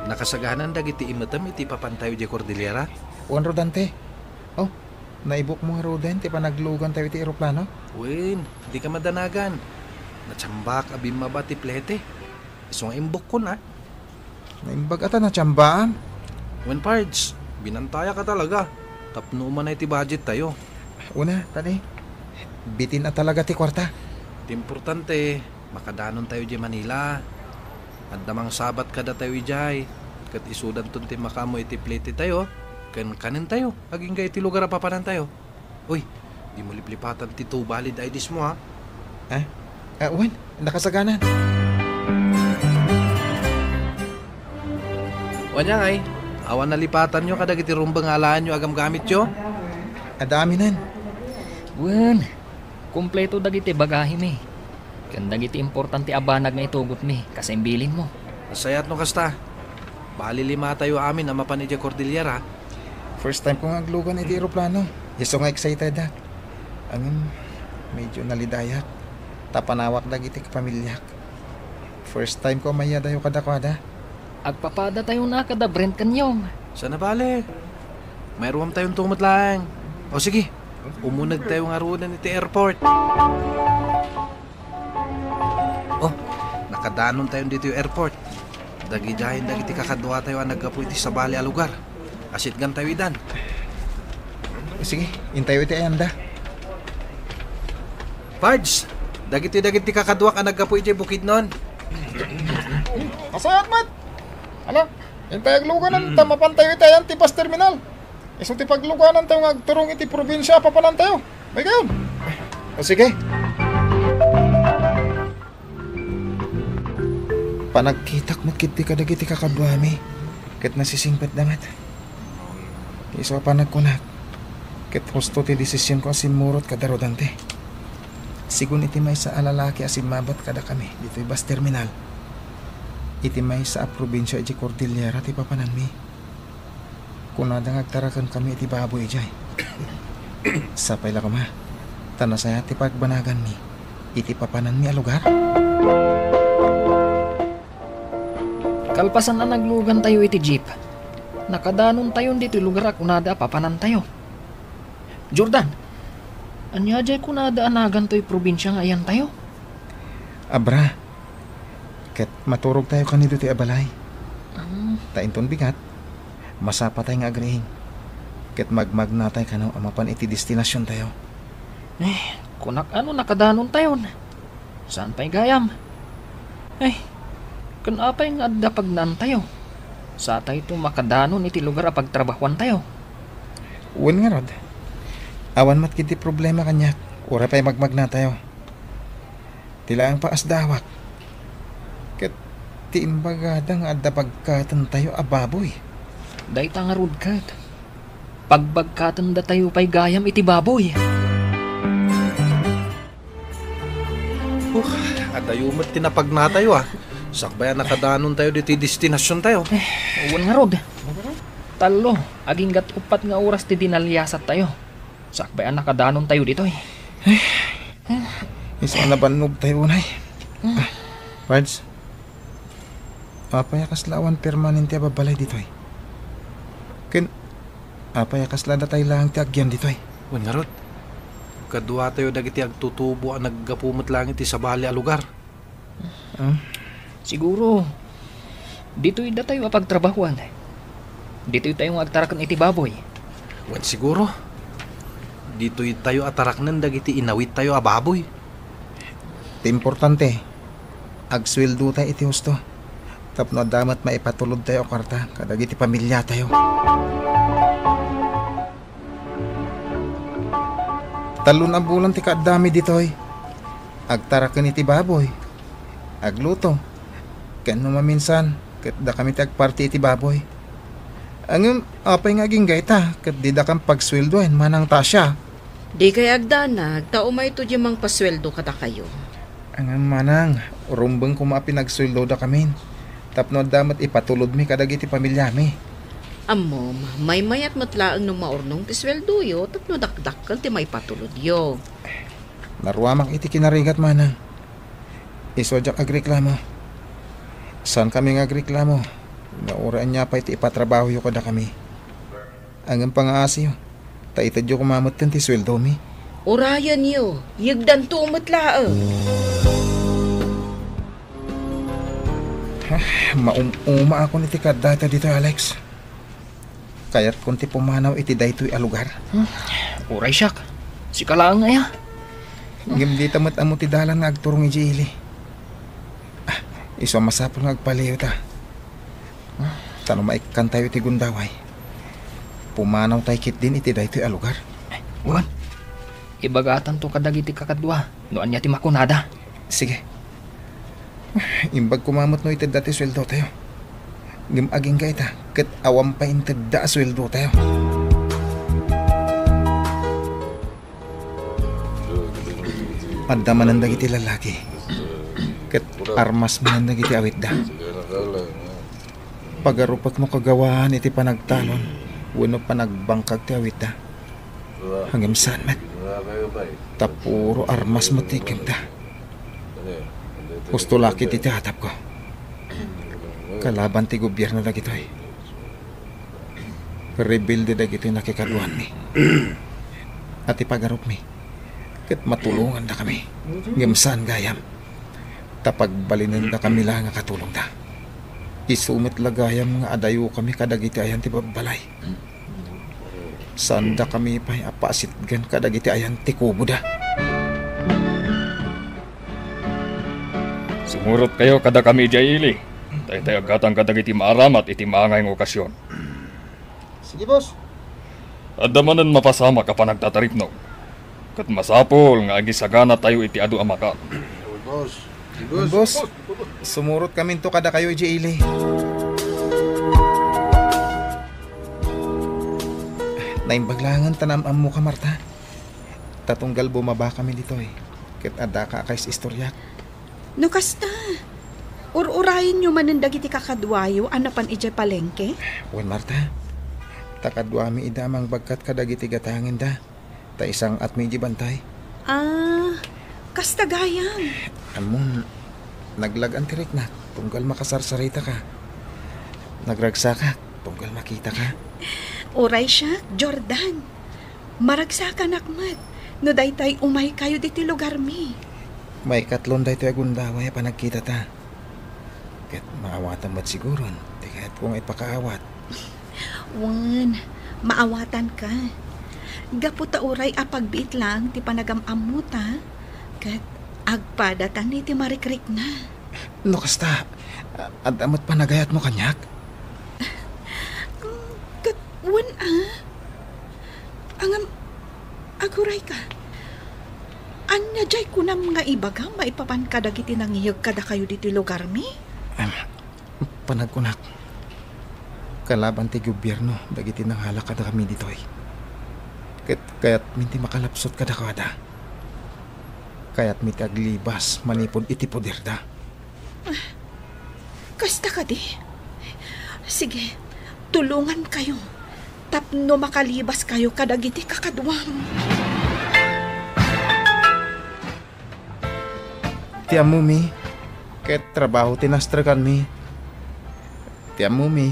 Nakasaganan dagiti imetem iti papantayo idiay Cordillera? Wen, Rodante. Oh, naibukmo ngaruden ti panaglugantayo iti eroplano? Wen, dika madanagan. Natsambak a bimmaba ti plete. Isu nga imbukkon, a. Naimbag a ta natsambaan? Wen, Pards, binantayak a talaga. Tapno umanay ti budgettayo. Una, tadi. Bitin a talaga ti kuarta. Ti importante, makadanontayo idiay Manila. Adda mangsabat kadatayo idiay, ket isudanton ti makaammo iti plete tayo, ken kanentayo, agingga iti lugar a papanantayo. Uy, dimo liplipatan ti two valid I Ds mo, ha? Ah? Ah, wen, nakasaganan. Wen, ania ngay, awan nalipatanyo kadagiti rumbeng nga alaenyo a gamgamityo? Adda aminen. Wen, kompleto dagiti bagahimi, ken dagiti importante a banag nga itugotmi, kas imbilinmo. Nasayaat no kasta. Bali, limatayo amin a mapan idiay Cordillera. First time ko nga aglugan iti eroplano. Isu nga excited ak. Ngem, medyo nalidayak. Ta panawak dagiti kapamiliak. First time ko a mayadayo kadakuada. Agpapadatayo na kada Brent ken Yong. Saan a bale? Mairuamtayon met laeng. O sige, umunegtayo ngaruden iti airport. Oh, nakadanontayon ditoy airport. Dagidiayen dagiti kakaduatayo a naggapu iti sabali a lugar. Asitgantayo idan. Sige, intayo iti ayanda. Pards, dagitoy dagiti kakaduak a naggapu idiay Bukidnon. Nasayaat met. Ala, intay agluganan ta mapantayo iti ayan ti bus terminal. Isu ti pagluganantayo nga agturong iti probinsia a papanantayo. Maygayon. O, sige. Panagkitak met ketdi kadagiti kakaduami, ket nasisingpetda met. Isu a panagkunak, ket husto ti desisionko a simmurot kada Rodante. Sigun iti maysa a lalaki a simmabat kadakami ditoy bus terminal, iti maysa a probinsia idiay Cordillera ti papananmi. Kunada nga agtarakenkami iti baboy idiay. Sapay la koma, ta nasayaat ti pagbanaganmi iti papananmi a lugar. Kalpasan a naglugantayo iti jeep, nakadanontayon ditoy lugar a kunada a papanantayo. Jordan, ania diay kunada a nagan toy probinsia nga ayantayo? Abra, ket maturogtayo kanidutoy a balay. Ah. Ta inton bigat, masapatay nga agriing. Ket magmagnatay kano a mapan iti destinasiontayo. Eh, kunak a no nakadanontayon. Saan pay gayam? Eh, ken apay nga adda pagnaantayo? Satayto makadanon iti lugar a pagtrabahuantayo. Wen ngarud, awan met ketdi problema kaniak, uray pay magmagnatayo. Ti laeng paasdawak, ket ti imbagada nga adda bagkatentayo a baboy. Dayta ngarud ket, pagbagkatendatayo pay gayam iti baboy. Uh, adayo met ti napagnatayo, a. Sakbay a nakadanontayo ditoy destinasiontayo. Eh, wen ngarud. Tallo, agingga't uppat nga oras ti dinaliasattayo. Sakbay a nakadanontayo ditoy. Eh, isu a nabannogtayo unay. Ah, Pards, apay a kasla awan permanente a babbalay ditoy? Ken apay a kasla datay laeng ti agyan ditoy? Wen ngarud, kaduatayo dagiti agtutubo a naggapu met laeng iti sabali a lugar. Ah? Siguro, ditoy datayo a pagtrabahuan. Ditoy tayo nga agtaraken iti baboy. Wen siguro, ditoy tayo a taraknen dagiti inawittayo a baboy. Ti importante, agsueldotayo iti husto. Tapno adda met maipatulodtayo a kuarta kadagiti pamiliatayo. Tallon a bulan ti kaaddami ditoy. Agtaraken iti baboy, agluto, ken no maminsan, ket dakami ti agparti iti baboy. Ngem apay nga agingga ita ket didakam pagsueldoen manang Tasha? Dikay agdanag, ta umayto diay mangpasueldo kadakayo. Ngem manang, rumbeng koma a pinagsueldodakamin. Tapno adda met ipatulodmi kadagiti pamiliami. Ammom, maymayat met laeng no maurnong ti sueldoyo tapno dakdakkel ti maipatulodyo. Naruamak iti kinarigat, manang. Isu a diak agreklamo. Saankami nga agreklamo no uray ania pay ti ipatrabahoyo kadakami. Ngem pangaasiyo, ta itedyo koma metten ti sueldomi. Urayenyo, yegdanto met laeng. Ah, maum-umaakon iti kaddata ditoy, Alex. Kayatkon ti pumanaw iti daytoy a lugar. Hmm, uray siak. Sika laeng aya. Ngem dita met ammo ti dalan nga agturong idiay ili. Ah, isu a masapul nga agpaliyawta. Ta no maikkantayo iti gundaway, pumanawtay ketdin iti daytoy a lugar. Wen, ibagatanto kadagiti kakadua no ania ti makunada. Sige. Imbag koma met no itedda ti sueldotayo. Ngem agingga ita, ket awan pay intedda a sueldotayo. Adda manen dagiti lallaki, ket armas manen dagiti awitda. Pagarupek no kagawaan iti panagtalon wenno panagbangkag ti awitda. Ngem saan met, ta puro armas met ti ikkemda. Husto la ketdi ti atapko. Kalaban ti gobierno dagitoy. Rebelde dagitoy nakikaduanmi. A ti pagarupmi, ket matulongandakami. Ngem saan gayam, ta pagbalinendakami la nga katulongda. Isu met la gayam nga adayokami kadagiti ayan ti babbalay. Saandakami pay a paasitgan kadagiti ayan ti kuboda. Sumurotkayo kadakami idiay ili. Daytay aggatang kadagiti maaramat iti maangay nga okasion. Sige, boss. Adda manen mapasamak a panagtataripno. Ket masapul nga agisaganatayo iti adu a makat. Boss. Boss, sumurotkaminto kadakayo idiay ili. Naimbag laengen ta naam-ammoka, Marta. Ta tunggal bumabakami ditoy, ket addaka a kaisistoriak. No kasta, ur-urayenyo manen dagiti kakaduayo a napan idiay palengke? Wen, Marta, ta kaduami ida a mangbagkat kadagiti gatangenda, ta isang-atmi idiay bantay. Ah, kasta gayam. Ammom, naglag-an ti riknak tunggal makasarsarita ka. Nagragsakak tunggal makita ka. Uray siak, Jordan. Maragsakanak met no daytay umaykayo ditoy lugarmi. Maikatlon daytoy a gundaway a panagkitata. Ket maawatam met siguron ti kayatko nga ipakaawat. Wen, maawatanka. Gapu ta uray a pagbiit laeng ti panagam-ammota, ket agpadatan iti marikrikna. No kasta, adda met panagayatmo kaniak? Ket wen a. Ngem, agurayka. Ania diay kunam nga ibagam maipapan kadagiti nangiyeg kadakayo ditoy lugarmi? Em, panagkunak, kalaban ti gobierno dagiti nangala kadakami ditoy. Ket kayatmi ti makalapsut kadakuada. Kayatmi ti aglibas manipud iti poderda. Kasta kadi? Sige, tulongankayo tapno makalibaskayo kadagiti kakaduam. Ti ammomi, ket trabaho ti nastrekanmi. Ti ammomi,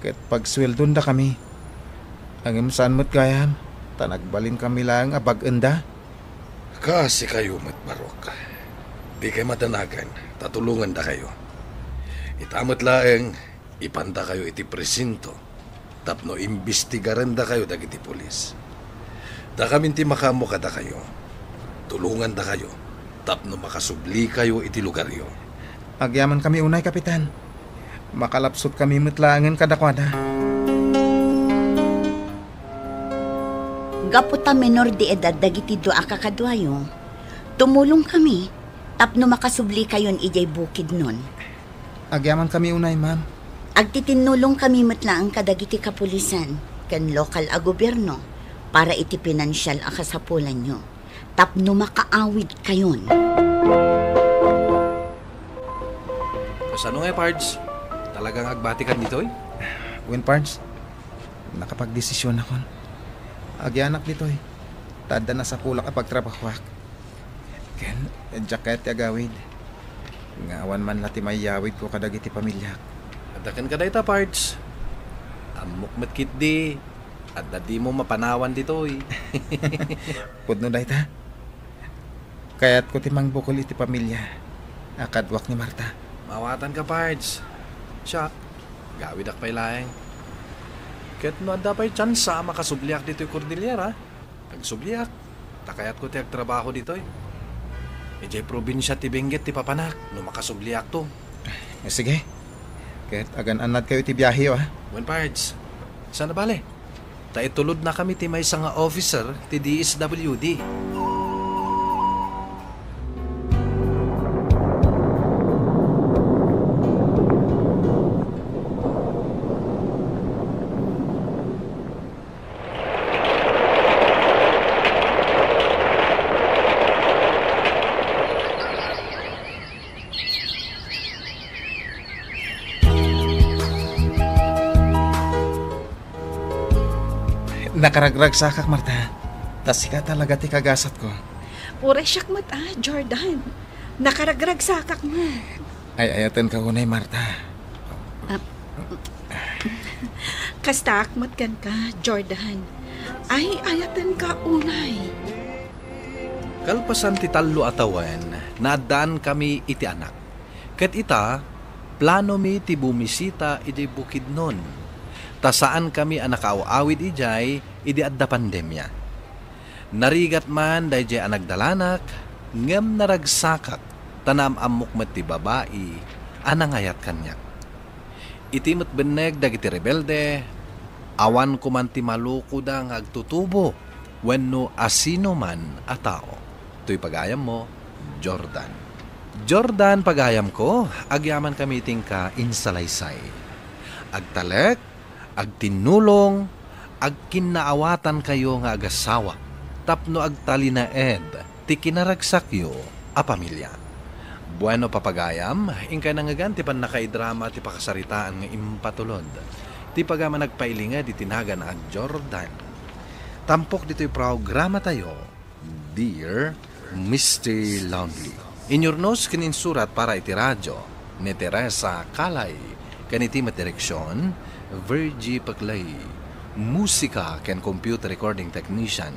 ket pagsueldondakami. Ngem saan met gayam, ta nagbalinkami laeng a bag-enda. Kaasikayo met, Barok. Dikay madanagan ta tulongandakayo. Ita met laeng, ipandakayo iti presinto tapno imbestigarendakayo dagiti pulis. Dakamin ti makaammo kadakayo. Tulongandakayo tapno makasublikayo iti lugaryo. Agyamankami unay, Kapitan. Makalapsutkami met laengen kadakuada. Gapu ta menor de edad dagiti dua a kakaduayo, tumulongkami tapno makasublikayon idiay bukidnon. Agyamankami unay, ma'am. Agtitinnulongkami met laeng kadagiti kapulisan ken lokal a gobierno para iti pinansial a kasapulanyo tapno makaawidkayon. Kasano ngay, Pards? Talagang agbatikan ditoy? Wen, Pards, nakapagdesisionakon. Agianak ditoy, ta adda nasapulak a pagtrabahoak. Ken, diak kayat ti agawid. Nga awan man la ti maiyawidko kadagiti pamiliak. Adda kenka dayta, Pards. Ammok met ketdi, adda dimo mapanawan ditoy. Pudno dayta. Kayatko ti mangbukol iti pamilia a kaduak ni Marta. Maawatanka, Pards. Siak, agawidak pay laeng. Ket no adda pay tsansa a makasubliak ditoy Cordillera, agsubliak, ta kayatko ti agtrabaho ditoy. Idiay probinsia ti Benguet ti papanak no makasubliakto. Eh, sige. Ket agan-annadkayo iti biaheyo, a? Wen, Pards. Saan a bale? Ta itulodnakami ti maysa nga officer ti D S W D. Nakaragragsakak, Marta. Ta sika talaga ti kagasatko. Uray siak met a, Jordan. Nakaragragsakak met. Ay-ayatenka unay, Marta. Ah, kastaak met kenka, Jordan. Ay-ayatenka unay. Kalpasan ti tallo a tawen, naaddaankami iti anak. Ket ita, planomi ti bumisita idiay Bukidnon, ta saankami a nakaaw-awid idiay idi adda pandemia. Narigat man daydiay a nagdalanak, ngem naragsakak ta naam-ammok met ti babai a nangayat kaniak. Iti met benneg dagiti rebelde, awan koman ti malukoda nga agtutubo wenno asinoman a tao. Toy pagayammo, Jordan. Jordan, pagayamko, agyamankami iti inka insalaysay. Agtalek, agtinnulong, agkinnaawatankayo nga agassawa tapno agtalinaed ti kinaragsakyo a pamilia. Bueno, papagayam, inkay nangngegan ti pannakaidrama ti pakasaritaan nga impatulod ti pagayam a nagpailinged iti nagan a Jordan. Tampok ditoy programatayo, Dear Mister Lonely. Inyurnos ken insurat para iti radio ni Teresa Calay, ken iti met direksion, Virgie Paclay. Musika ken computer recording technician,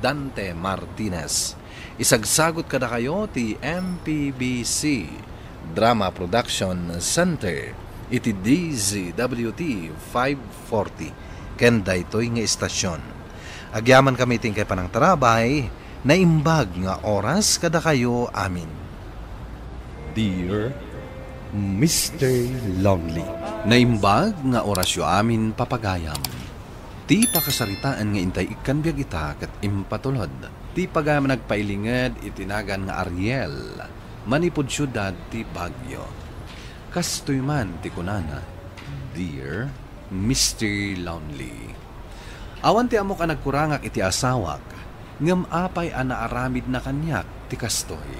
Dante Martinez. Isagsagut kadakayo ti M P B C Drama Production Center iti D Z W T five forty ken daytoy nga istasion. Agyamankami iti inkay panangtarabay, naimbag nga oras kadakayo amin. Dear Mister Lonely. Naimbag nga orasyo amin, papagayam. Ti pakasaritaan nga intay ikkan biag ita ket impatulod. Ti pagayam a nagpailinged iti nagan nga Ariel, manipud siudad ti Baguio. Kastoy man ti kunana, Dear Mister Lonely. Awan ti ammok a nagkurangak iti asawak, ngem apay a naaramidna kaniak ti kastoy?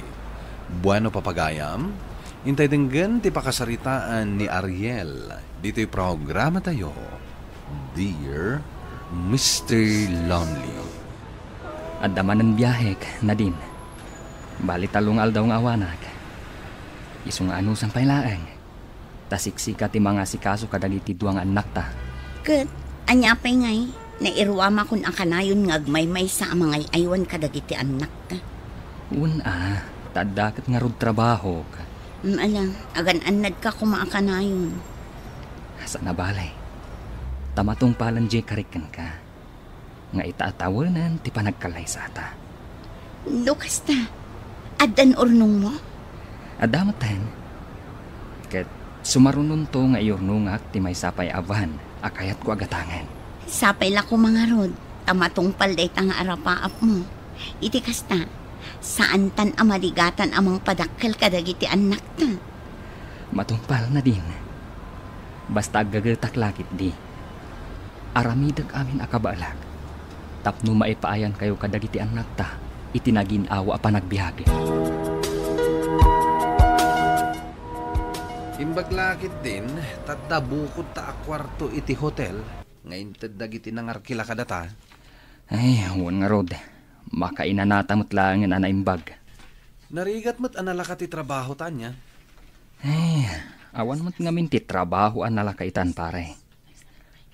Bueno, papagayam, intay denggen ti pakasaritaan ni Ariel ditoy programatayo, Dear Mister Lonely. Adda manen biahek, Nadine. Bali, tallo nga aldaw nga awanak. Isu nga anusan pay laeng. Ta siksika ti mangasikaso kadagiti dua nga annakta. Ket ania pay ngay, nairuamakon a kanayon nga agmaymaysa a mangay-aywan kadagiti annakta? Wen a, ta adda ket ngarud trabahok. Mm, ala, agan-annadka koma a kanayon. Saan a bale. Ta matungpalen diay karik kenka. Nga ita a tawenen ti panagkallaysata. No kasta, addan urnongmo? Adda metten. Ket sumarunonto nga iurnongak ti maysa pay a van a kayatko a gatangen. Sapay la koma ngarud, ta matungpal dayta nga arapaapmo. Iti kasta, saantan a marigatan a mangpadakkel kadagiti annakta. Matungpal, Nadine. Basta aggagetak la ketdi. Aramidek amin a kabaelak. tapno maipaayankayo kadagiti annakta iti nagin-awa a panagbiag. Imbag la ketdin, ta adda bukodta a kuarto iti hotel nga inted dagiti nangarkila kadata. Ay, wen ngarud, makainanata met laengen a naimbag. Narigat met a nalaka ti trabaho ta ania? Ay, awan met ngamin ti trabaho a nalaka itan, pare.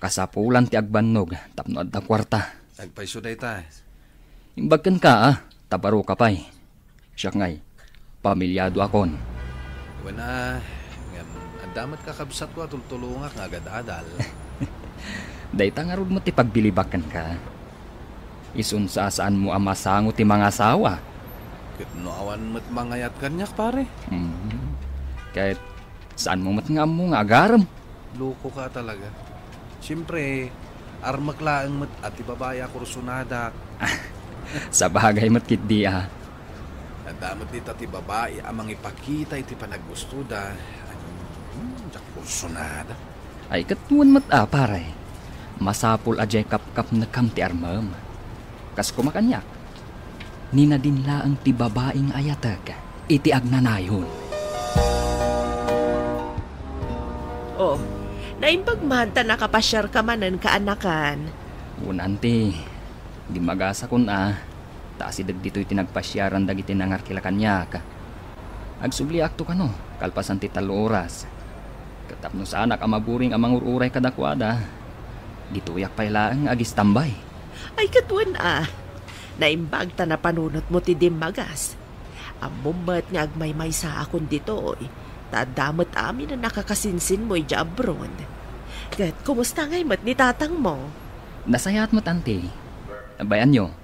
Kasapulan ti agbannog tapno adda kuarta. Agpayso dayta. Imbag kenka, a, ta baro ka pay. Siak ngay, pamiliado akon. Wen a, ngem adda met kakabsatko a tultulongak nga agad-adal. Dayta ngarud met ti pagbilibak kenka. Isun sa saanmo a masango ti mangasawa. Ket no awan met mangayat kaniak, pare? Mm. Ket saanmo met nga ammo nga agarem? Loko ka talaga. Siyempre, armek laeng met a ti babai a kursunada. Sabagay met ketdi a. Adda met dita ti babai a mangipakita iti panaggustoda. Hmm, diak kursunada. Ay, ket wen met a, pare. Masapul a diay kapkapnekam ti armem. Kas koma kaniak, ni Nadine laeng ti babai nga ayatek iti agnanayon. Oh, naimbag man ta nakapasiarka manen, kaanakan. Wen, anti, dimmagasakon a, ta asideg ditoy ti nagpasiaran dagiti nangarkila kaniak. Agsubliakto kano, kalpasan ti tallo oras. Ket tapno saanak a maburing a mangur-uray kadakuada, ditoyak pay laeng nga agistambay. Ay, ket wen a, naimbag ta napanunotmo ti dimmagas. Ammom met nga agmaymaysaakon ditoy, ta adda met amin a nakakasinsinmo idiay abroad. Ket kumusta ngay met ni tatangmo? Nasayaat met, anti. Bay-anyo,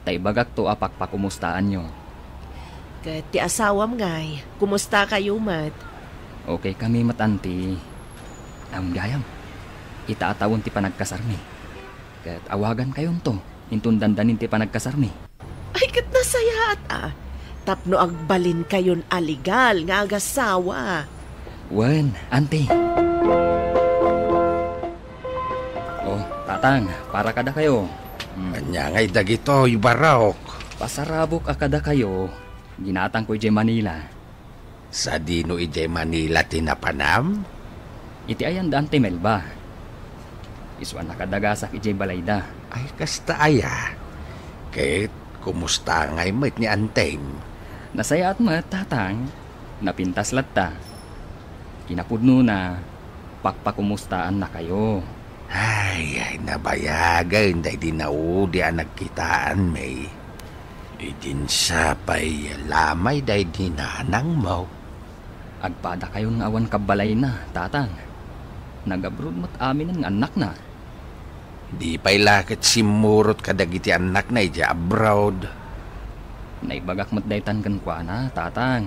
ta ibagakto a pakpakumustaanyo. Ket ti asawam ngay, kumustakayo met? Okay kami met, anti. Am, gayam, ita a tawen ti panagkasarmi. Ket awagankayonto inton dandanin ti panagkasarmi. Ay, ket nasayaat a, tapno agbalinkayon a legal nga agasawa. Wen, anti. Oh, tatang, para kadakayo. Hmm. Ania ngay dagitoy, Barok? Pasarabok a kadakayo, ginatangko idiay Manila. Sadino idiay Manila ti napanam? Iti ayan da Anti Melba. Isu a nakadagasak idiay balayda. Ay, kasta aya. Ket kumusta ngay met ni Antim? Nasayaat met, tatang. Napintas latta. Kinapudnona, pakpakumustaannakayo. Ay, ay, nabayagen daydi naudi a nagkitaanmi. Idin sa pay lamay daydi nanangmo. Agpadakayon nga awan kabbalayna, tatang. Nag-abroad met aminen nga annakna. Di pay la ket simmurot kadagiti annakna idiay abroad. Naibagak met daytan kenkuana, tatang.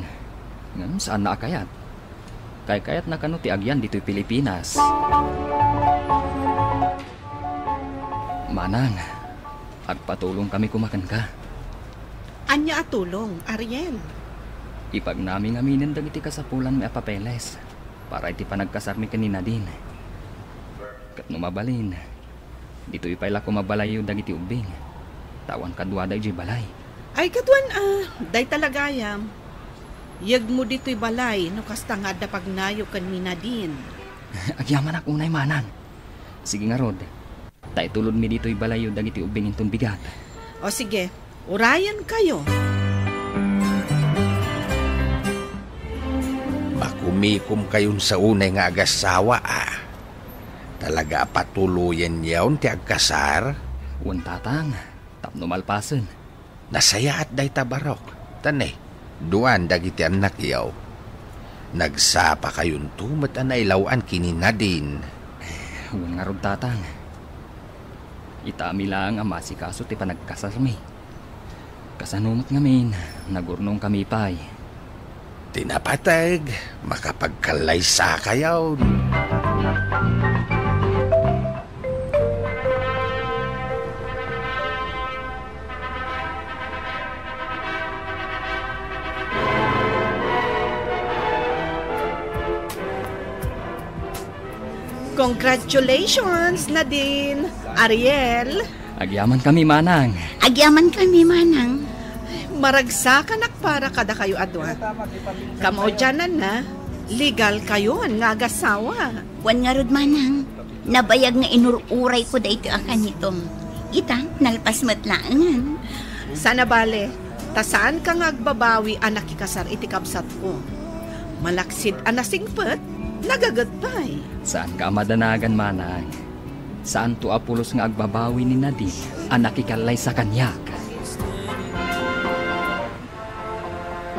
Ngem saanna a kayat. Kaykayatna kano ti agyan ditoy Pilipinas. Manang, agpatulongkami koma kenka. Ania a tulong, Ariel? Ipagnami ngaminen dagiti kasapulanmi a papeles para iti panagkasarmi ken ni Nadine. Ket no mabalin, ditoy pay la koma balayyo dagiti ubbing, ta awan kaduada idiay balay. Ay, kaduan a, dayta la gayam. Yegmo ditoy balay no kasta nga adda pagnayo ken ni Nadine. Agyamanak unay, manang. Sige ngarud, ta itulodmi ditoy balayyo dagiti ubbing inton bigat. O sige, urayenkayo. Makumikomkayon sa unay nga agasawa a. Talaga a patuloyenyon ti agkasar? Wen, tatang, tapno malpasen. Nasayaat dayta, Barok. Ta ne, duan dagiti annakyo. Nagsapakayonto met a nailaw-an ken ni Nadine. Wen ngarud, tatang. Itami laeng a maasikaso ti panagkasarmi. Kasano met ngamin, nagurnongkami pay. Ti napateg, makapagkallaysakayon. Congratulations, Nadine, Ariel. Agyamankami, manang. Agyamankami, manang. Maragsakanak para kadakayo a dua. Kamaudiananna, legalkayon nga agasawa. Wen ngarud, manang, nabayag nga inur-urayko daytoy a kanitom. Ita, nalpas met laengen. Saan a bale, ta saanka nga agbabawi a nakikasar iti kabsatko. Malaksid a nasingpet, nagaget pay. Saanka a madanagan, manang. Saanto a pulos nga agbabawi ni Nadine a nakikallaysa kaniak.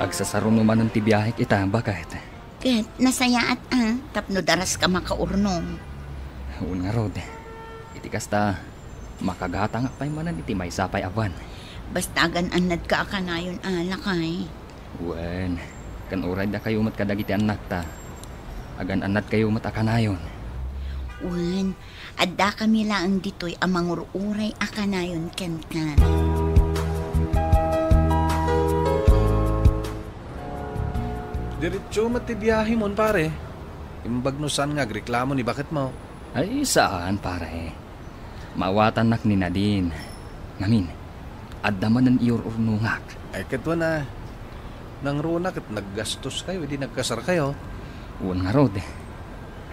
Agsasaruno manen ti biahek ita, baket. Ket nasayaat a tapno daraska makaurnong. Wen ngarud, iti kasta, makagatangak pay manen iti maysa pay a buan. Basta agan-annadka a kanayon a, lakay. Wen, ken uray dakayo met kadagiti annakta, agan-annadkayo met a kanayon. Wen, addakami laeng ditoy a mangur-uray a kanayon kenka. Diretso met ti biahemon, pare. Imbag no saan nga agreklamo ni baketmo. Ay, saan, pare. Maawatannak ni Nadine. Ngamin, adda manen iur-urnongak. Ay, ket wen a, nangruna ket naggastoskayo idi nagkasarkayo. Wen ngarud.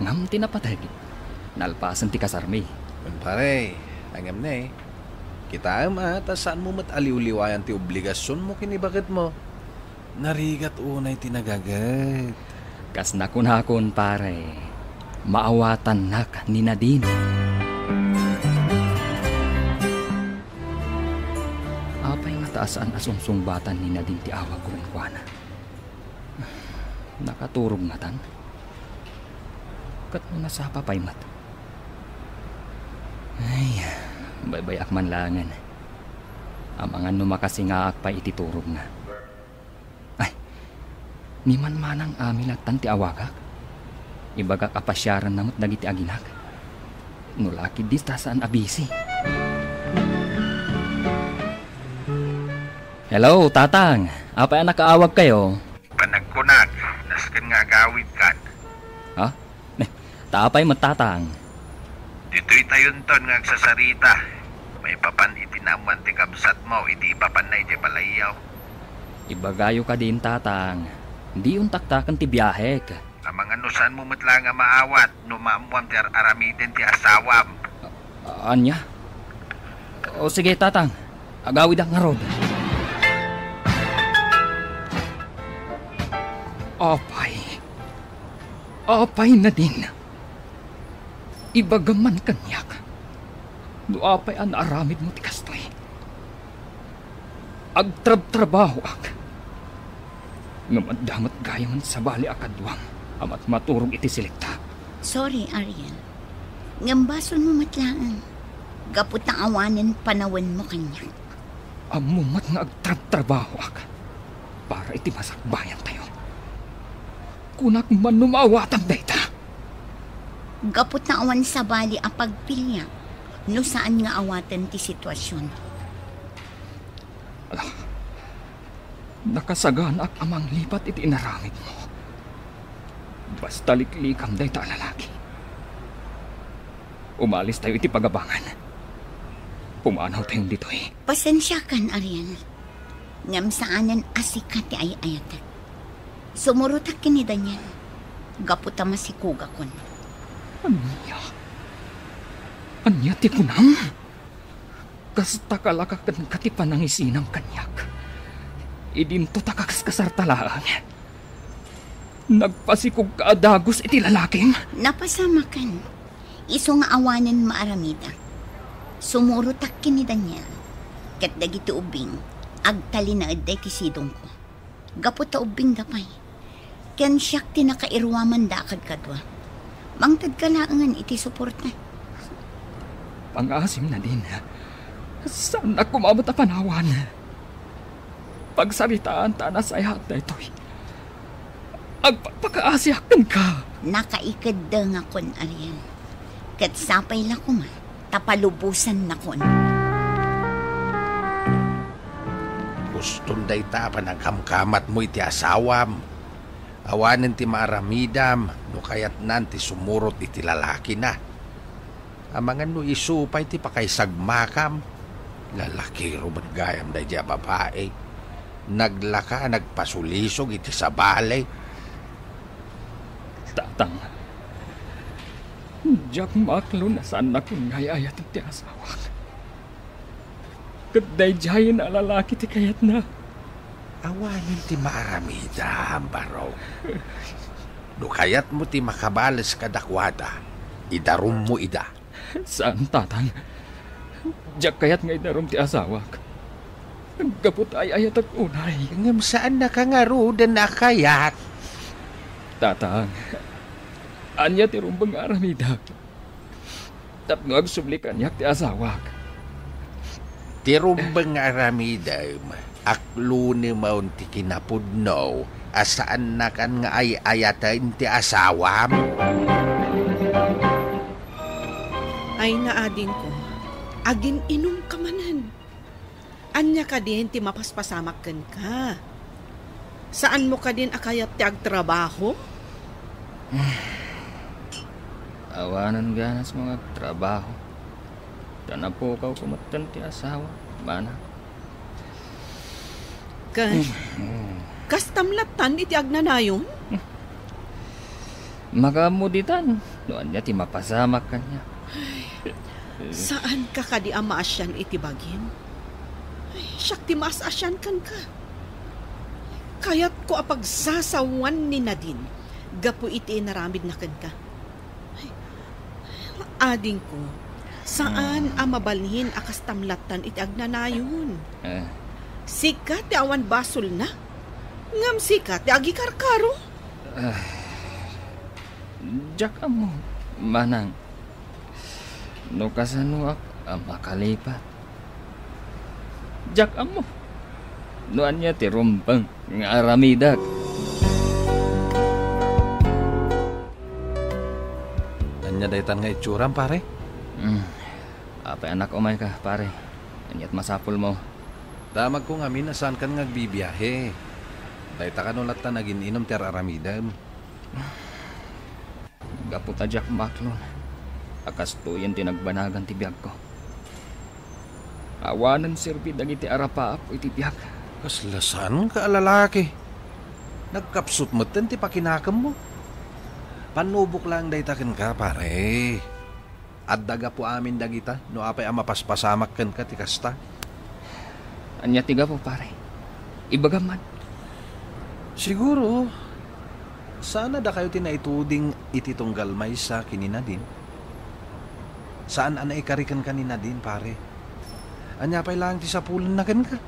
Ngem ti napateg, nalpasen ti kasarmi. Wen, pare, ngem ne, kitaem a, ta saanmo met a liwliwayan ti obligasionmo ken ni baketmo. Narigat unay ti nagaget. Kas nakunakon, pare, maawatannak ni Nadine. Apay ngata a saan a sungsungbatan ni Nadine ti awagko kenkuana? Nakaturog ngatan? Ket no nasapa pay met? Ay, baybay-ak man laengen. Amangan no makasingaak pay iti turogna. Ay, ni manmanang Ami lattan ti awagak. Ibagak a pasiaranna met dagiti aginak. No la ketdi ta saan a busy. Hello, Tatang. Apay a nakaawagkayo? Panagkunak, nasken nga agawidkan. Ha? Ne, ta apay met, Tatang? Ditoy tayonton nga agsasarita. Maipapan iti naammoan ti kabsatmo idi ipapanna idiay balayyo. Ibagayo kadin, Tatang. Diyon taktaken ti biahek. Amangan no saanmo met laeng a maawat no maammoam ti ar-aramiden ti asawam. A-, ania? O sige, Tatang. Agawidak ngarud. Apay. Apay, Nadine. Ibagam man kaniak no apay a naaramidmo ti kastoy. Agtrabtrabahoak. Ngem adda met gayam sabali a kaduam a matmaturog iti selekta. Sorry, Ariel. Ngem basolmo met laeng. Gapu ta awanen panawenmo kaniak. Ammom met nga agtrabtrabahoak para iti masakbayantayo. Kunak man no maawatam dayta. Gapu ta awan sabali a pagpiliak no saan nga awaten ti situasion. Ala, nakasaganaak a manglipat iti inaramidmo. Basta liklikam dayta a lalaki. Umalistayo iti pagabangan. Pumanawtayon ditoy. Pasensiakan, Ariel. Ngem saanen a sika ti ay-ayatek. Sumurotak ken ni Daniel. Gapu ta masikogakon. Ania? Ania ti kunam? Kasta kalaka kenka ti panangisinam kaniak. Idinto ta kakaskasarta laeng. Nagpasikogka a dagus iti lalakim? Napasamaken. Isu nga awanen maaramidak. Sumurotak ken ni Daniel. Ket dagiti ubbing, agtalinaedda iti sidongko. Gapu ta ubbingda pay. Ken siak ti nakairuamanda a kadkadua. Mangtedka laengen iti suporta. Pangaasim, Nadine. Saannak koma met a panawan. Pagsaritaan ta a nasayaat daytoy. Agpakpakaasiak kenka. Nakaikeddengakon, Ariel. Ket sapay la koma ta palubosannakon. Gustom dayta a panangkamkamatmo iti asawam. Awanen ti maaramidam no kayatnan ti sumurot iti lalakina. Amangan no isu pay ti pakaisagmakam, Lalakiro met gayam daydiay a babai. Naglaka, nagpasulisog iti sabali. Tatang, diak maaklon a saannakon nga ay-ayaten ti asawak. Ket daydiayen a lalaki ti kayatna. Awanen ti maaramidam, Barok. No kayatmo ti makabales kadakuada, idarummo ida. Saan, Tatang. Diak kayat nga idarum ti asawak. Gapu ta ay-ayatek unay. Ngem saannaka ngaruden a kayat. Tatang, ania ti rumbeng nga aramidek tapno agsubli kaniak ti asawak? Ti rumbeng nga aramidem, aklonem ti kinapudno a saannakan nga ay-ayaten ti asawam. Ay, naadingko, agin-inumka manen. Ania kadin ti mapaspasamak kenka? Saanmo kadin a kayat ti agtrabaho? Awanen ganasmo nga agtrabaho. Ta napukawko metten ti asawa, mana. Ken, kastam lattan iti agnanayon? Makaammo ditan, no ania ti mapasamak kaniak. Saanka kadi a maasian iti bagim? Ay, siak ti maas-asian kenka. Kayatko a pagsasawan ni Nadine gapu iti inaramidna kenka. Ay, adingko, saan a mabalin a kastam lattan iti agnanayon. Eh. Sika ti awan basolna, ngem sika ti agikarkaro. Ah, diak ammo, manang, no kasanoak a makalipat. Diak ammo no ania ti rumbeng nga aramidek. Ania daytan nga itsuram, pare? Hmm. Apay a nakaumay ka, pare? Aniat masapulmo? Damagko ngamin a saankan nga agbibiahe. Dayta kano lattan agin-inum ti ar-aramidem. Gapu ta diak maklon a kastoyen ti nagbanagan ti biagko. Awanen serbi dagiti arapaap iti biag. Kasla saanka a lalaki. Nagkapsut metten ti pakinakemmo. Pannubok laeng dayta kenka, pare. Adda gapu amin dagita no apay a mapaspasamak kenka ti kasta. Ania ti gapu, pare? Ibagam man. Siguro, saan a dakayo ti naituding iti tunggal maysa ken ni Nadine. Saan a naikari kenka ni Nadine, pare. Ania pay laeng ti sapulenna kenka?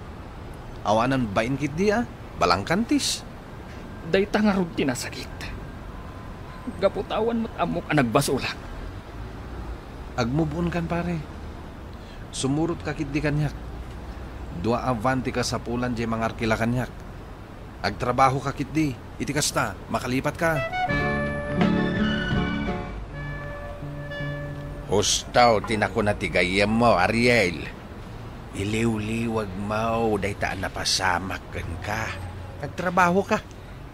Awanan bain ketdi a balangkantis. Dayta ngarud ti nasakit. Gapu ta awan met ammok a nagbasolak. Agmove on kan, pare. Sumurotka ketdi kaniak. Dua a van ti kasapulan diay mangarkila kaniak. Agtrabahoka ketdi. Iti kasta, makalipatka. Husto ti nakuna ti gayyemmo, Ariel. Iliwliwegmo dayta a napasamak kenka. Agtrabahoka.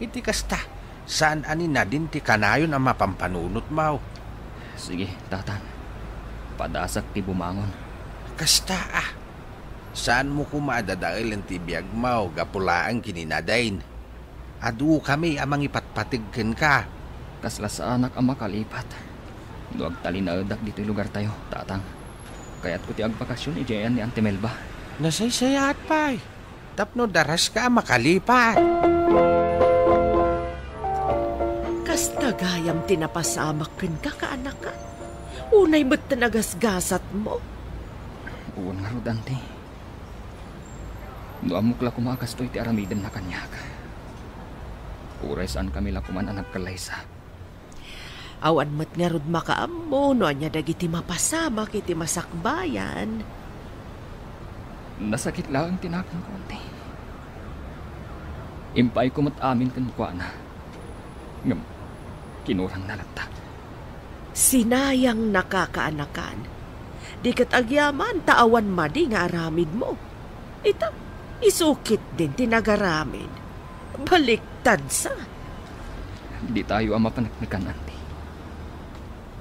Iti kasta, saan a ni Nadine ti kanayon a mapanpanunotmo. Sige, Tatang. Padasek ti bumangon. Kasta a. Saanmo koma a dadaelen ti biagmo gapu laeng ken ni Nadine. Adukami a mangipatpateg kenka. Kasla saanak a makalipat no agtalinaedak ditoy lugartayo, Tatang. Kayatko ti agbakasyon idiay ayan ni Auntie Melba. Nasaysayaat pay. Tapno daraska a makalipat. Kasta gayam ti napasamak kenka, kaanakan? Unay met ti nagasgasatmo? Wen ngarud, Auntie. No ammok la koma a kastoy ti aramidenna kaniak, uray saankami la koman a nagkallaysa. Awan met ngarud makaammo no ania dagiti mapasamak iti masakbayan. Nasakit laeng ti nakanko, Auntie. Impaayko met amin kenkuana. Ngem, kinurangna latta. Sinayangnaka, kaanakan. Di ket agyaman ta awan madi nga aramidmo. Ita, isu ketdin ti nagaramid. Baliktad sa. Ditayo a mapaneknekan, Auntie.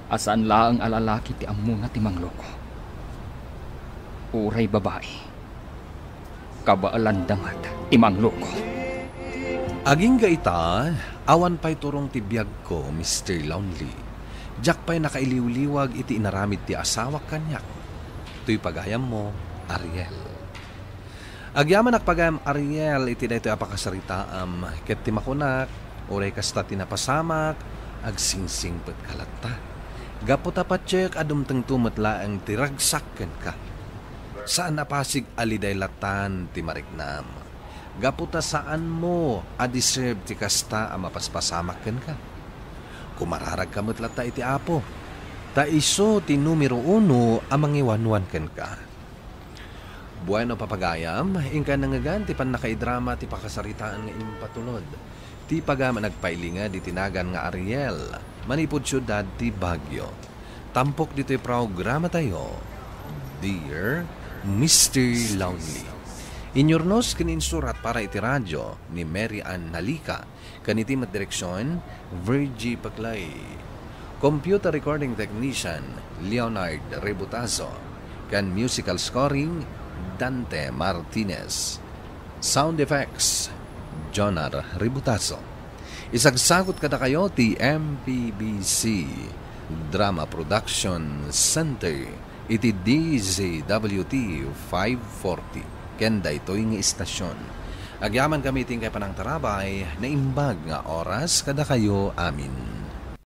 A saan laeng a lalaki ti ammona ti mangloko. Uray babai, kabaelanda met ti mangluko. Agingga ita, awan pay turong ti biagko, Mister Lonely. Diak pay nakailiwliwag iti inaramid ti asawak kaniak. Toy pagayammo, Ariel. Agyamanak pagayam, Ariel, iti daytoy a pakasaritaam, ket ti makunak, uray kasta ti napasamak, agsingsingpetka latta. Gapu ta patiek a dumtengto met laeng ti ragsak kenka. Saan a pasig a liday latan ti mariknam. Gapu ta saanmo a deserve ti kasta a mapaspasamak kenka. Kumararagka met latta iti Apo, ta isu ti numero uno a mangiwanwan kenka. Bueno, papagayam, inka nangngegan ti pannakaidrama ti pakasaritaan nga impatulod. Ti pagayam a nagpailinged iti nagan nga Ariel, manipud siudad ti Baguio. Tampok ditoy programatayo, Dear Mister Lonely. Inyurnos ken insurat para iti radyo ni Mary Ann Nalica, ken iti met direksion, Virgie Paclay. Computer recording technician, Leonard Rebutazo, ken musical scoring, Dante Martinez. Sound effects, Jonar Rebutazo. Isagsagut kadakayo ti M P B C Drama Production Center iti D Z W T five forty ken daytoy nga istasyon. Agyamankami iti inkay panangtarabay, naimbag nga oras kadakayo amin.